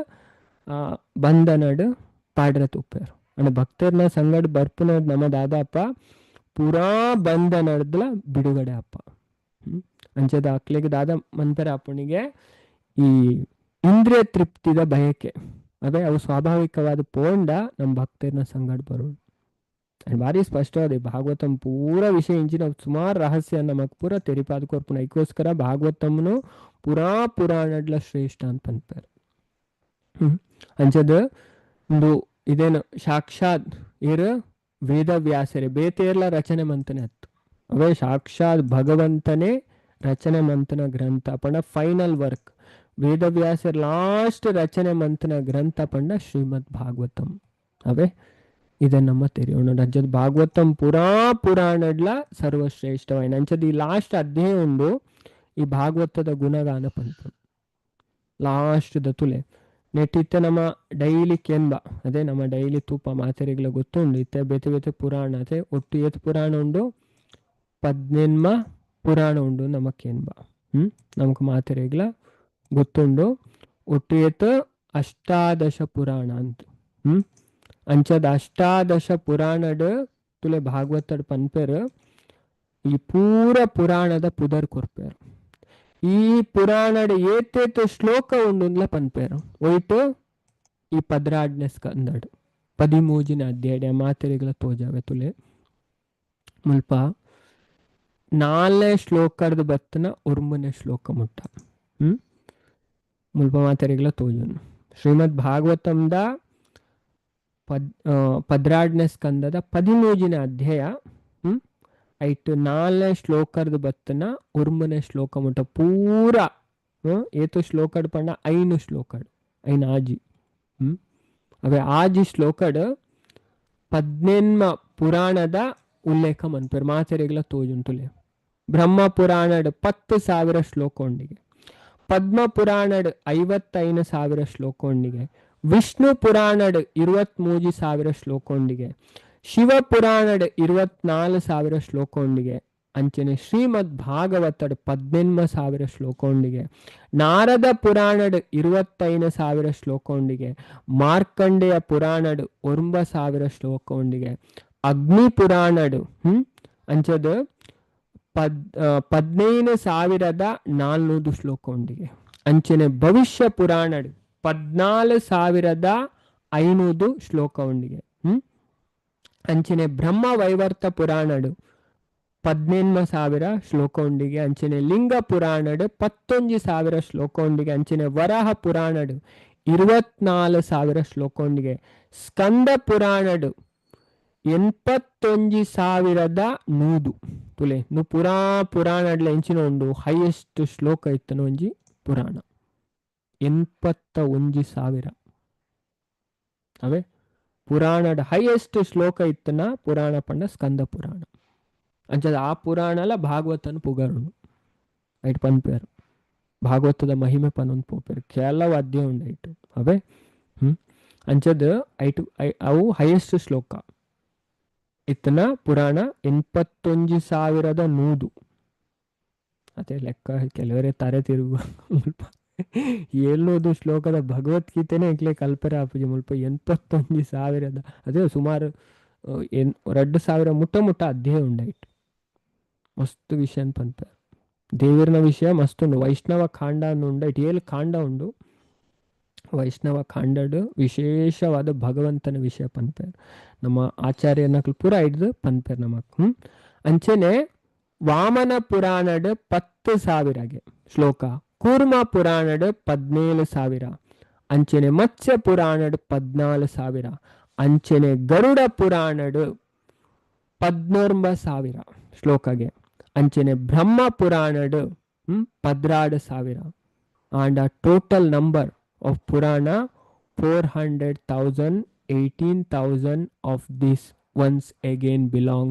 ಬಂಧನಡ್ ಪಾಡ್ರ ತುಪ್ಪೇರು ಅಂಡ ಭಕ್ತರ್ನ ಸಂಗಡ್ ಬರ್ಪುನ ನಮ್ಮ ದಾದಾಪ ಪೂರಾ ಬಂಧನಡ್ದಲ ಬಿಡುಗಡೆ ಅಪ್ಪ. ಅಂಚದ ಅಕ್ಲೆಗ್ ದಾದ ಮನ್ಪೆರೆ ಅಪ್ಪನಿಗೆ ಈ ಇಂದ್ರಿಯ ತೃಪ್ತಿದ ಬಯಕೆ ಅದೇ ಅವು ಸ್ವಾಭಾವಿಕವಾದ ಪೋಂಡ ನಮ್ಮ ಭಕ್ತರ್ನ ಸಂಗಡ್ ಬರೋದು. ಭಾರಿ ಸ್ಪಷ್ಟವಾದ ಭಾಗವತಂ ಪೂರ ವಿಷಯ ಇಂಚಿನ ಸುಮಾರು ರಹಸ್ಯ ನಮಕ್ ಪೂರ ತೆರಿಪಾದ ಕೊರ್ಪುನ. ಐಕೋಸ್ಕರ ಭಾಗವತಂನು ಪೂರಾ ಪುರಾಣಡ್ಲ ಶ್ರೇಷ್ಠ ಅಂತ ಪನ್ಪೇರು. ಅಂಚದ ಒಂದು ಇದೇನು ಸಾಕ್ಷಾತ್ ಇರ್ ವೇದವ್ಯಾಸರೇ ಬೇತೇರ್ಲ ರಚನೆ ಮಂತನೆ ಅತ್ತು ಅವೇ ಸಾಕ್ಷಾತ್ ಭಗವಂತನೇ ರಚನೆ ಮಂತನ ಗ್ರಂಥ ಪಂಡ ಫೈನಲ್ ವರ್ಕ್ ವೇದವ್ಯಾಸರ್ ಲಾಸ್ಟ್ ರಚನೆ ಮಂತನ ಗ್ರಂಥ ಪಂಡ ಶ್ರೀಮದ್ ಭಾಗವತಂ. ಅವೇ ಇದನ್ನ ನಮ್ಮ ತೆರಿಯೋಣ. ಅಂಚದ ಭಾಗವತಂ ಪುರಾ ಪುರಾಣಡ್ಲ ಸರ್ವಶ್ರೇಷ್ಠವಾಯಿನ ಅಂಚದ ಈ ಲಾಸ್ಟ್ ಅಧ್ಯಾಯ ಉಂಡು ಈ ಭಾಗವತದ ಗುಣಗಾನ ಪನ್ಪುಂಡು ಲಾಸ್ಟ್ ದ ತುಲೆ ನೆಟ್ ಇತ್ತೆ ನಮ್ಮ ಡೈಲಿ ಕೆಂಬ ಅದೇ ನಮ್ಮ ಡೈಲಿ ತೂಪ ಮಾತೆರೆಗ್ಲ ಗೊತ್ತುಂಡು ಇತ್ತೆ ಬೇತೆ ಬೇತೆ ಪುರಾಣ ಅದೇ ಒಟ್ಟು ಏತ್ ಪುರಾಣ ಉಂಡು ಪದ್ನೆನ್ಮ ಪುರಾಣ ಉಂಡು ನಮ್ಮ ಕೆಂಬ ನಮಕ್ ಮಾತೆರೆಗ್ಲ ಗೊತ್ತುಂಡು ಒಟ್ಟು ಏತ್ ಅಷ್ಟಾದಶ ಪುರಾಣ ಅಂತ. ಅಂಚದ ಅಷ್ಟಾದಶ ಪುರಾಣಡ್ ತುಲೆ ಭಾಗವತಡ್ ಪನ್ಪೆರ್ ಈ ಪೂರ ಪುರಾಣದ ಪುದರ್ ಕೊರ್ಪೆರ್. ಈ ಪುರಾಣಡ್ ಏತೇತ್ ಶ್ಲೋಕ ಉಂಡುಂದ್ಲ ಪನ್ಪೆರ್ ಒಯ್ಟ್ ಈ ಪದ್ರಾಡ್ನೆ ಸ್ಕಂದಡ್ ಪದಿಮೂಜಿನ ಅಧ್ಯಾಯ ಮಾತೆರೆಗ್ಲ ತೋಜಾವೆ ತುಲೆ ಮುಲ್ಪ ನಾಲ್ನೇ ಶ್ಲೋಕರ್ದು ಬತ್ತನ ಒರ್ಮನೆ ಶ್ಲೋಕ ಮುಟ್ಟ. ಮುಲ್ಪ ಮಾತೆರೆಗ್ಲ ತೋಜುನು ಶ್ರೀಮದ್ ಭಾಗವತಂದ ಪದ್ರಾಡ್ನೆ ಸ್ಕಂದದ ಪದಿಮೂಜಿನ ಅಧ್ಯಾಯ ಐಟ್ ನಾಲ್ನೇ ಶ್ಲೋಕರ್ದು ಬತ್ತನ ಒರ್ಮನೆ ಶ್ಲೋಕ ಮುಟ್ಟ ಪೂರ ಏತು ಶ್ಲೋಕಡ್ ಪಂಡ ಐನು ಶ್ಲೋಕಡ್ ಐನ್ ಆಜಿ. ಅವೇ ಆಜಿ ಶ್ಲೋಕಡ್ ಪದ್ನೆನ್ಮ ಪುರಾಣದ ಉಲ್ಲೇಖ ಮನ್ಪೆರ್ ಮಾತೆರೆಗ್ಲ ತೋಜುಂಟುಲೆ. ಬ್ರಹ್ಮ ಪುರಾಣಡ್ 10,000 ಶ್ಲೋಕ ಉಂಡಿಗೆ, ಪದ್ಮ ಪುರಾಣಡ್ 55,000 ಶ್ಲೋಕ ಉಂಡಿಗೆ, ವಿಷ್ಣು ಪುರಾಣಡ್ 23,000 ಶ್ಲೋಕ ಉಂಡಿಗೆ, ಶಿವ ಪುರಾಣಡ್ 24,000 ಶ್ಲೋಕ ಉಂಡಿಗೆ, ಅಂಚನೆ ಶ್ರೀಮದ್ ಭಾಗವತಡ್ 18,000 ಶ್ಲೋಕ ಉಂಡಿಗೆ, ನಾರದ ಪುರಾಣಡ್ 25,000 ಶ್ಲೋಕ ಉಂಡಿಗೆ, ಮಾರ್ಕಂಡೇಯ ಪುರಾಣಡ್ 9,000 ಶ್ಲೋಕ ಉಂಡಿಗೆ, ಅಗ್ನಿ ಪುರಾಣಡ್ ಅಂಚದ 15,400 ಶ್ಲೋಕ ಉಂಡಿಗೆ, ಅಂಚನೆ ಭವಿಷ್ಯ ಪುರಾಣಡ್ 14,500 ಶ್ಲೋಕ ಉಂಡಿಗೆ, ಅಂಚನೆ ಬ್ರಹ್ಮ ವೈವರ್ತ ಪುರಾಣಡ್ 18,000 ಶ್ಲೋಕ ಉಂಡಿಗೆ, ಅಂಚನೆ ಲಿಂಗ ಪುರಾಣಡ್ 19,000 ಶ್ಲೋಕ ಉಂಡಿಗೆ, ಅಂಚನೆ ವರಾಹ ಪುರಾಣಡ್ 24,000 ಶ್ಲೋಕ ಉಂಡಿಗೆ, ಸ್ಕಂದ ಪುರಾಣಡ್ 81,100 ತುಲೆ ನು ಪುರಾ ಪುರಾಣಡ್ಲ ಎಂಚಿನ ಉಂಡು ಹೈಯೆಸ್ಟ್ ಶ್ಲೋಕ ಇತ್ತನ ಒಂಜಿ ಪುರಾಣ 81,000. ಅವೇ ಪುರಾಣಡ್ ಹೈಯೆಸ್ಟ್ ಶ್ಲೋಕ ಇತ್ತನ ಪುರಾಣ ಪಂಡ ಸ್ಕಂದ ಪುರಾಣ. ಅಂಚದ ಆ ಪುರಾಣಲ ಭಾಗವತನ ಪುಗರುಂಡು ಐಟ್ ಪನ್ಪೇರು ಭಾಗವತದ ಮಹಿಮೆ ಪನೊಂದು ಪೋಪೇರು ಕೆಲವು ಅಧ್ಯಾಯ ಉಂಡು ಐಟ್. ಅವೇ ಅಂಚದ ಐಟ್ ಅವು ಹೈಯೆಸ್ಟ್ ಶ್ಲೋಕ ಇತ್ತನ ಪುರಾಣ 81,100. ಅದೇ ಲೆಕ್ಕ ಕೆಲವರೇ ತಾರೆ ತಿರುಗು ಮುಲ್ಪ ಏಳ್ನೂದು ಶ್ಲೋಕದ ಭಗವದ್ಗೀತೆನೇ ಎಂಕ್ಲೆ ಕಲ್ಪರೆ ಆಪುಜಿ ಮುಲ್ಪ 81,000 ಅದೇ ಸುಮಾರು 2,000 ಮುಟ್ಟ ಮುಟ್ಟ ಅಧ್ಯಾಯ ಉಂಡಾಯ್ತು. ಮಸ್ತ್ ವಿಷಯ ಪನ್ಪೇರು ದೇವರನ ವಿಷಯ ಮಸ್ತ್ ಉಂಡು. ವೈಷ್ಣವ ಕಾಂಡ ಉಂಡೈಟ್ ಏಳು ಕಾಂಡ ಉಂಡು. ವೈಷ್ಣವ ಕಾಂಡಡ್ ವಿಶೇಷವಾದ ಭಗವಂತನ ವಿಷಯ ಪನ್ಪೇರು ನಮ್ಮ ಆಚಾರ್ಯನಕ್ಲು ಪೂರ ಹಿಡ್ದು ಪನ್ಪೇರು ನಮಕ್. ಅಂಚನೆ ವಾಮನ ಪುರಾಣಡ್ 10,000 ಶ್ಲೋಕ, ಕೂರ್ಮ ಪುರಾಣಡ್ 17,000, ಅಂಚನೆ ಮತ್ಸ್ಯ ಪುರಾಣಡ್ 14,000, ಅಂಚನೆ ಗರುಡ ಪುರಾಣಡ್ 19,000 ಶ್ಲೋಕಗೆ, ಅಂಚನೆ Brahma ಪುರಾಣಡ್ 12,000, And a total number of Purana 400,000, 18,000 of this once again belong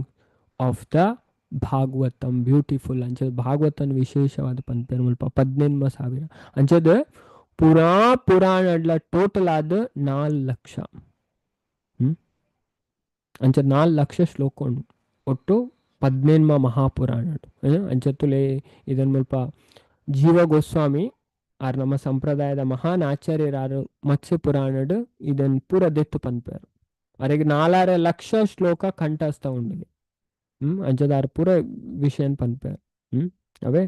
of the Bhagavatam. Beautiful. ಅಂಚದ ಭಾಗವತನ್ ವಿಶೇಷವಾದ ಪನ್ಪೇರು ಮುಲ್ಪ 18,000. ಅಂಚದ ಪುರಾ ಪುರಾಣಡ್ಲ ಟೋಟಲ್ ಆದ 4 ಲಕ್ಷ. ಅಂಚ 4 ಲಕ್ಷ ಶ್ಲೋಕ ಉಂಡು ಒಟ್ಟು ಪದಿನೆನ್ಮ ಮಹಾಪುರಾಣ. ಅಂಚತ್ತುಲೆ ಇದನ್ ಮುಲ್ಪ ಜೀವ ಗೋಸ್ವಾಮಿ ಆರ್ ನಮ್ಮ ಸಂಪ್ರದಾಯದ ಮಹಾನ್ ಆಚಾರ್ಯರಾರು ಮತ್ಸ್ಯ ಪುರಾಣಡ್ ಇದನ್ ಪೂರ ದೆತ್ತು ಪನ್ಪೇರು. ಅರೆಗ್ 4.5 ಲಕ್ಷ ಶ್ಲೋಕ ಕಂಠಸ್ಥ ಉಂಡು. ಅಂಚದ ಆರ್ ಪೂರ ವಿಷಯನ್ ಪನ್ಪೇರು. ಅವೇ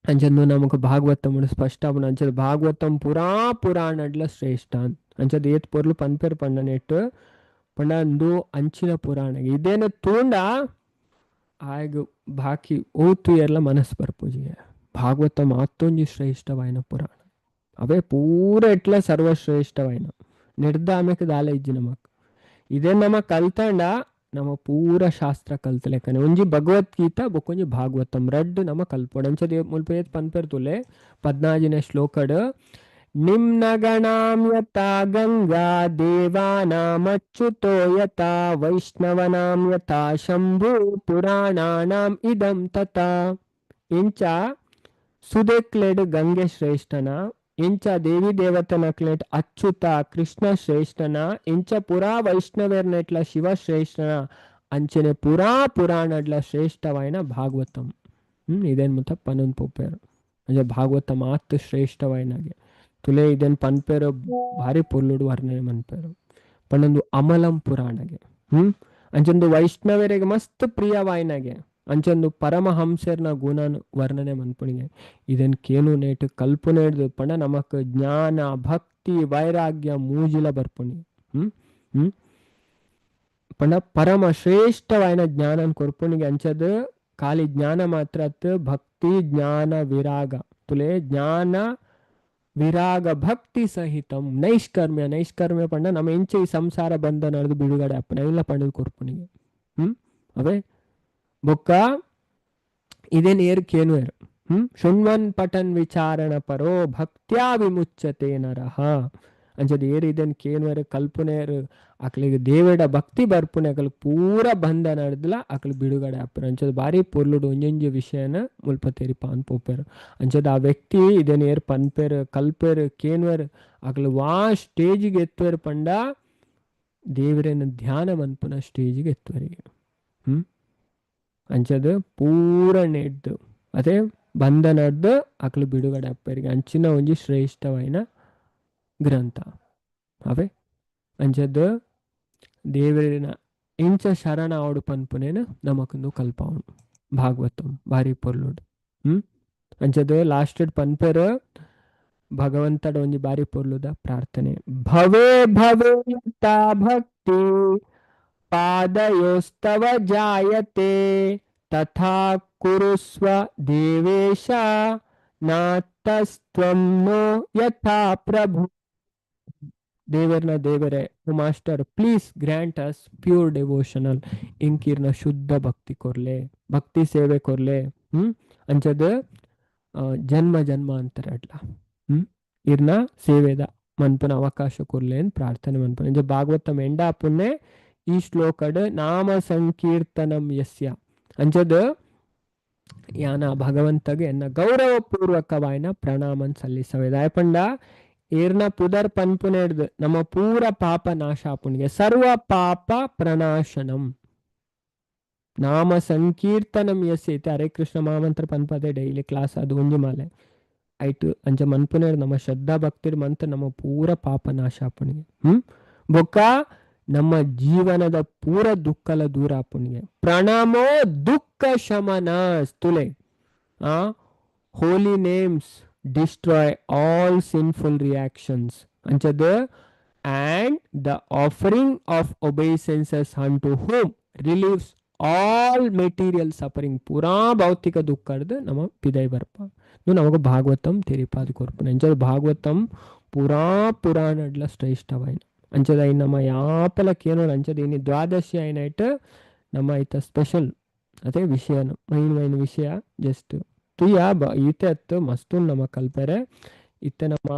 ಅಂಚಂದು ನಮಕ್ ಭಾಗವತಂ ಸ್ಪಷ್ಟ ಆಪುಂಡು. ಅಂಚದ ಭಾಗವತಂ ಪುರಾ ಪುರಾಣಡ್ಲ ಶ್ರೇಷ್ಠ ಅಂಚದ ಏತ್ ಪೊರ್ಲು ಪನ್ಪೇರು ಪಂಡ ನೆಟ್ ಪಂಡ ಅಂದು ಅಂಚಿನ ಪುರಾಣ ಇದೇನ ತೂಂಡ ಆಯಗ್ ಬಾಕಿ ಓತು ಎರ್ಲ ಮನಸ್ಸು ಬರ್ಪುಜಿಗೆ. ಭಾಗವತಂ ಆತ್ತೊಂಜಿ ಶ್ರೇಷ್ಠವಾಯಿನ ಪುರಾಣ. ಅವೇ ಪೂರ ಎಟ್ಲ ಸರ್ವಶ್ರೇಷ್ಠವಾಯಿನ ನೆಡ್ದ ಆಮೇಲೆ ದಾಲ ಇಜ್ಜಿ ನಮಕ್. ಇದೇ ನಮ ಕಲ್ತಂಡ ನಮ್ಮ ಪೂರ ಶಾಸ್ತ್ರ ಕಲ್ತಲೆಕ್ಕನೆ. ಒಂಜಿ ಭಗವದ್ಗೀತಾ ಬೊಕ್ಕೊಂಜಿ ಭಾಗವತಂ ರಡ್ಡ್ ನಮ ಕಲ್ಪೊಡು. ಅಂಚದ ಮುಲ್ಪ ಏತ್ ಪನ್ಪೆರ್ ತೂಲೆ 14ನೇ ಶ್ಲೋಕಡ್: ನಿಮ್ನಗಣಾಂ ಯಥಾ ಗಂಗಾ ದೇವಾನಾಮಚ್ಯುತೋ ಯಥಾ ವೈಷ್ಣವನಾಂ ಯಥಾ ಶಂಭು ಪುರಾಣಾನಾಂ ಇದಂ ತಥಾ. ಇಂಚ ಸುದೆಕ್ಲೆಡ್ ಗಂಗೆ ಶ್ರೇಷ್ಠನ, ಇಂಚ ದೇವಿ ದೇವತನಕ್ಲೆಟ್ ಅಚ್ಯುತ ಕೃಷ್ಣ ಶ್ರೇಷ್ಠನ, ಇಂಚ ಪುರಾ ವೈಷ್ಣವೆರ್ನೆಟ್ಲ ಶಿವ ಶ್ರೇಷ್ಠನ, ಅಂಚನೆ ಪುರಾ ಪುರಾಣಡ್ಲ ಶ್ರೇಷ್ಠವಾಯಿನ ಭಾಗವತಂ. ಇದೇನ್ ಮುತ್ತ ಪನೊಂದು ಪೋಪೇರು. ಅಂಚ ಭಾಗವತಂ ಆತ್ ಶ್ರೇಷ್ಠವಾಯಿನಾಗೆ ತುಲೆ ಇದನ್ ಪನ್ಪೇರು, ಭಾರಿ ಪೊರ್ಲುಡು ವರ್ಣನೆ ಮನ್ಪೇರು. ಪನ್ನೊಂದು ಅಮಲಂ ಪುರಾಣಗೆ. ಅಂಚೊಂದು ವೈಷ್ಣವರಿಗೆ ಮಸ್ತ್ ಪ್ರಿಯವಾಯಿನಾಗೆ. ಅಂಚೊಂದು ಪರಮಹಂಸರ್ನ ಗುಣನ ವರ್ಣನೆ ಮನ್ಪುಣಿಗೆ. ಇದನ್ ಕೇನು ನೇಟ್ ಕಲ್ಪನೆ ಹಿಡ್ದು ಪಂಡ ನಮಕ್ ಜ್ಞಾನ ಭಕ್ತಿ ವೈರಾಗ್ಯ ಮೂಜಿಲ ಬರ್ಪುಣಿ. ಹ್ಮ್ ಹ್ಮ್ ಪಂಡ ಪರಮ ಶ್ರೇಷ್ಠವಾಯಿನ ಜ್ಞಾನನ್ ಕೊರ್ಪುಣಿಗೆ. ಅಂಚದ ಖಾಲಿ ಜ್ಞಾನ ಮಾತ್ರ ಅತ್, ಭಕ್ತಿ ಜ್ಞಾನ ವಿರಾಗ ತುಲೆ ಜ್ಞಾನ ವಿರಾಗ ಭಕ್ತಿ ಸಹಿತಂ ನೈಷ್ಕರ್ಮ್ಯ. ನೈಷ್ಕರ್ಮ್ಯ ಪಂಡ ನಮ್ಮ ಎಂಚೆ ಈ ಸಂಸಾರ ಬಂಧನ ಬಿಡುಗಡೆ ಅಪ್ಪನ ಇಲ್ಲ ಪಂಡದ ಕೊರ್ಪುಣಿಗೆ. ಅವೇ ಬೊಕ್ಕ ಇದೇನ್ ಏರ್ ಕೇನುವೇರು. ಶೃಣ್ವನ್ ಪಠನ್ ವಿಚಾರಣ ಪರೋ ಭಕ್ತ್ಯಾ ವಿಮುಚ್ಯತೆ ನರಃ. ಅಂಚದ ಏರ್ ಇದನ್ ಕೇನುವೇರು ಕಲ್ಪನೆಯರು ಅಕ್ಲಿಗೆ ದೇವೇಡ ಭಕ್ತಿ ಬರ್ಪುನೆ, ಅಕಲ್ ಪೂರ ಬಂಧನ ಹಿಡ್ದಲ ಅಕ್ಲು ಬಿಡುಗಡೆ ಆಪುನ. ಅಂಚದ ಬಾರಿ ಪೊರ್ಲುಡು ಒಂಜೊಂಜಿ ವಿಷಯನ ಮುಲ್ಪ ತೆರಿಪಾನ್ ಪೋಪೇರು. ಅಂಚದ ಆ ವ್ಯಕ್ತಿ ಇದನ್ ಏರ್ ಪನ್ಪೇರು ಕಲ್ಪೇರು ಕೇನುವೇರು ಅಕ್ಲು ವಾ ಸ್ಟೇಜಿಗೆ ಎತ್ತುವೇರು ಪಂಡ ದೇವರನ್ನ ಧ್ಯಾನ ಮನ್ಪುನ ಸ್ಟೇಜಿಗೆ ಎತ್ತುವರಿಗೆ. ಅಂಚದ ಪೂರ ನೆಡ್ದು ಅದೇ ಬಂಧನಡ್ದು ಅಕ್ಲು ಬಿಡುಗಡೆ ಅಪ್ಪರಿಗೆ ಅಂಚಿನ ಒಂಜಿ ಶ್ರೇಷ್ಠವಾಯಿನ ಗ್ರಂಥ ಅವೇ. ಅಂಚದ ದೇವರಿನ ಇಂಚ ಶರಣ ಆವಡು ಪನ್ಪುನೇನ ನಮಕೊಂದು ಕಲ್ಪಾವಣು ಭಾಗವತಂ ಭಾರಿ ಪೊರ್ಲುಡು. ಅಂಚದ ಲಾಸ್ಟ್ ಪನ್ಪೆರ್ ಭಗವಂತಡ ಒಂಜಿ ಬಾರಿ ಪೊರ್ಲುದ ಪ್ರಾರ್ಥನೆ: ಭವೇ ಭವೇ ಯಥಾ ಭಕ್ತಿ ಪಾದಯೋಸ್ತವ ಜಾಯತೆ ತಥಾ ಕುರುಸ್ವ ದೇವೇಶ ನಾತಸ್ತ್ವಂ ನೋ ಯಥಾ ಪ್ರಭು. ದೇವರ್ನ ದೇವರೇ, Master, please grant us pure devotional ಇಂಕೀರ್ನ ಶುದ್ಧ ಭಕ್ತಿ ಕೊರ್ಲೆ, ಭಕ್ತಿ ಸೇವೆ ಕೊರ್ಲೆ. ಅಂಚದ ಜನ್ಮ ಜನ್ಮಾಂತರ ಅಡ್ಲ ಇರ್ನ ಸೇವೆದ ಮನ್ಪುನ ಅವಕಾಶ ಕೊರ್ಲೆ ಅಂತ ಪ್ರಾರ್ಥನೆ ಮನ್ಪುನ. ಅಂಚ ಭಾಗವತಂ ಎಂಡ ಪುಣ್ಯ ಈ ಶ್ಲೋಕಡ್ ನಾಮ ಸಂಕೀರ್ತನಂ ಯಸ್ಯ. ಅಂಚದ ಯಾನ ಭಗವಂತಗೆ ಎನ್ನ ಗೌರವಪೂರ್ವಕವಾಯಿನ ಪ್ರಣಾಮನ್ ಸಲ್ಲಿಸವೆ. ದಾಯಪಂಡ ಏರ್ನ ಪುದರ್ ಪನ್ಪುನೆ ಹಿಡ್ದು ನಮ್ಮ ಪೂರ ಪಾಪ ನಾಶ ಆಪುಣಿಗೆ. ಸರ್ವ ಪಾಪ ಪ್ರಣಾಶನಂ ನಾಮ ಸಂಕೀರ್ತನಂ ಯಸ್ಯ ಐತೆ. ಹರೇ ಕೃಷ್ಣ ಮಹಾಮಂತ್ರ ಪನ್ಪದೆ ಡೈಲಿ ಕ್ಲಾಸ್ ಅದು ಒಂಜಿ ಮಾಲೆ ಆಯ್ತು. ಅಂಚ ಮನ್ಪುನೆ ನಮ್ಮ ಶ್ರದ್ಧಾ ಭಕ್ತಿರ್ ಮಂತ್ರ ನಮ್ಮ ಪೂರ ಪಾಪ ನಾಶ ಆಪುಣಿಗೆ. ಬೊಕ್ಕ ನಮ್ಮ ಜೀವನದ ಪೂರ ದುಃಖಲ ದೂರ ಆಪುಣಿಗೆ. ಪ್ರಣಮೋ ದುಃಖ ಶಮನ ತುಲೆ ಆ Holy names destroy all sinful reactions ಅಂಚದ and the offering of obeisances unto whom relieves all material suffering. ಪೂರಾ ಭೌತಿಕ ದುಃಖರ್ದು ನಮ್ಮ ಪಿದೈ ಬರ್ಪ ಇದು ನಮಗೆ ಭಾಗವತಂ ತೆರಿಪಾದ ಕೊರ್ಪುನ. ಅಂಚದ ಭಾಗವತಂ ಪೂರಾ ಪುರಾಣಡ್ಲ ಶ್ರೇಷ್ಠವಾಯಿನ. ಅಂಚದ ಐನ್ ನಮ್ಮ ಯಾಪಲ ಕೇನೋಡು. ಅಂಚದ ಇನಿ ದ್ವಾದಶಿ ಐನೈಟ್ ನಮ್ಮ ಐತ ಸ್ಪೆಷಲ್ ಅದೇ ವಿಷಯನ ಮೈನ್ ಮೈನ್ ವಿಷಯ ಜಸ್ಟ್ ತುಯ್ಯ ಈತೆ ಅತ್ತು ಮಸ್ತ್ ಉಂಡು ನಮ ಕಲ್ಪೆರೆ. ಇತ್ತೆ ನಮ್ಮ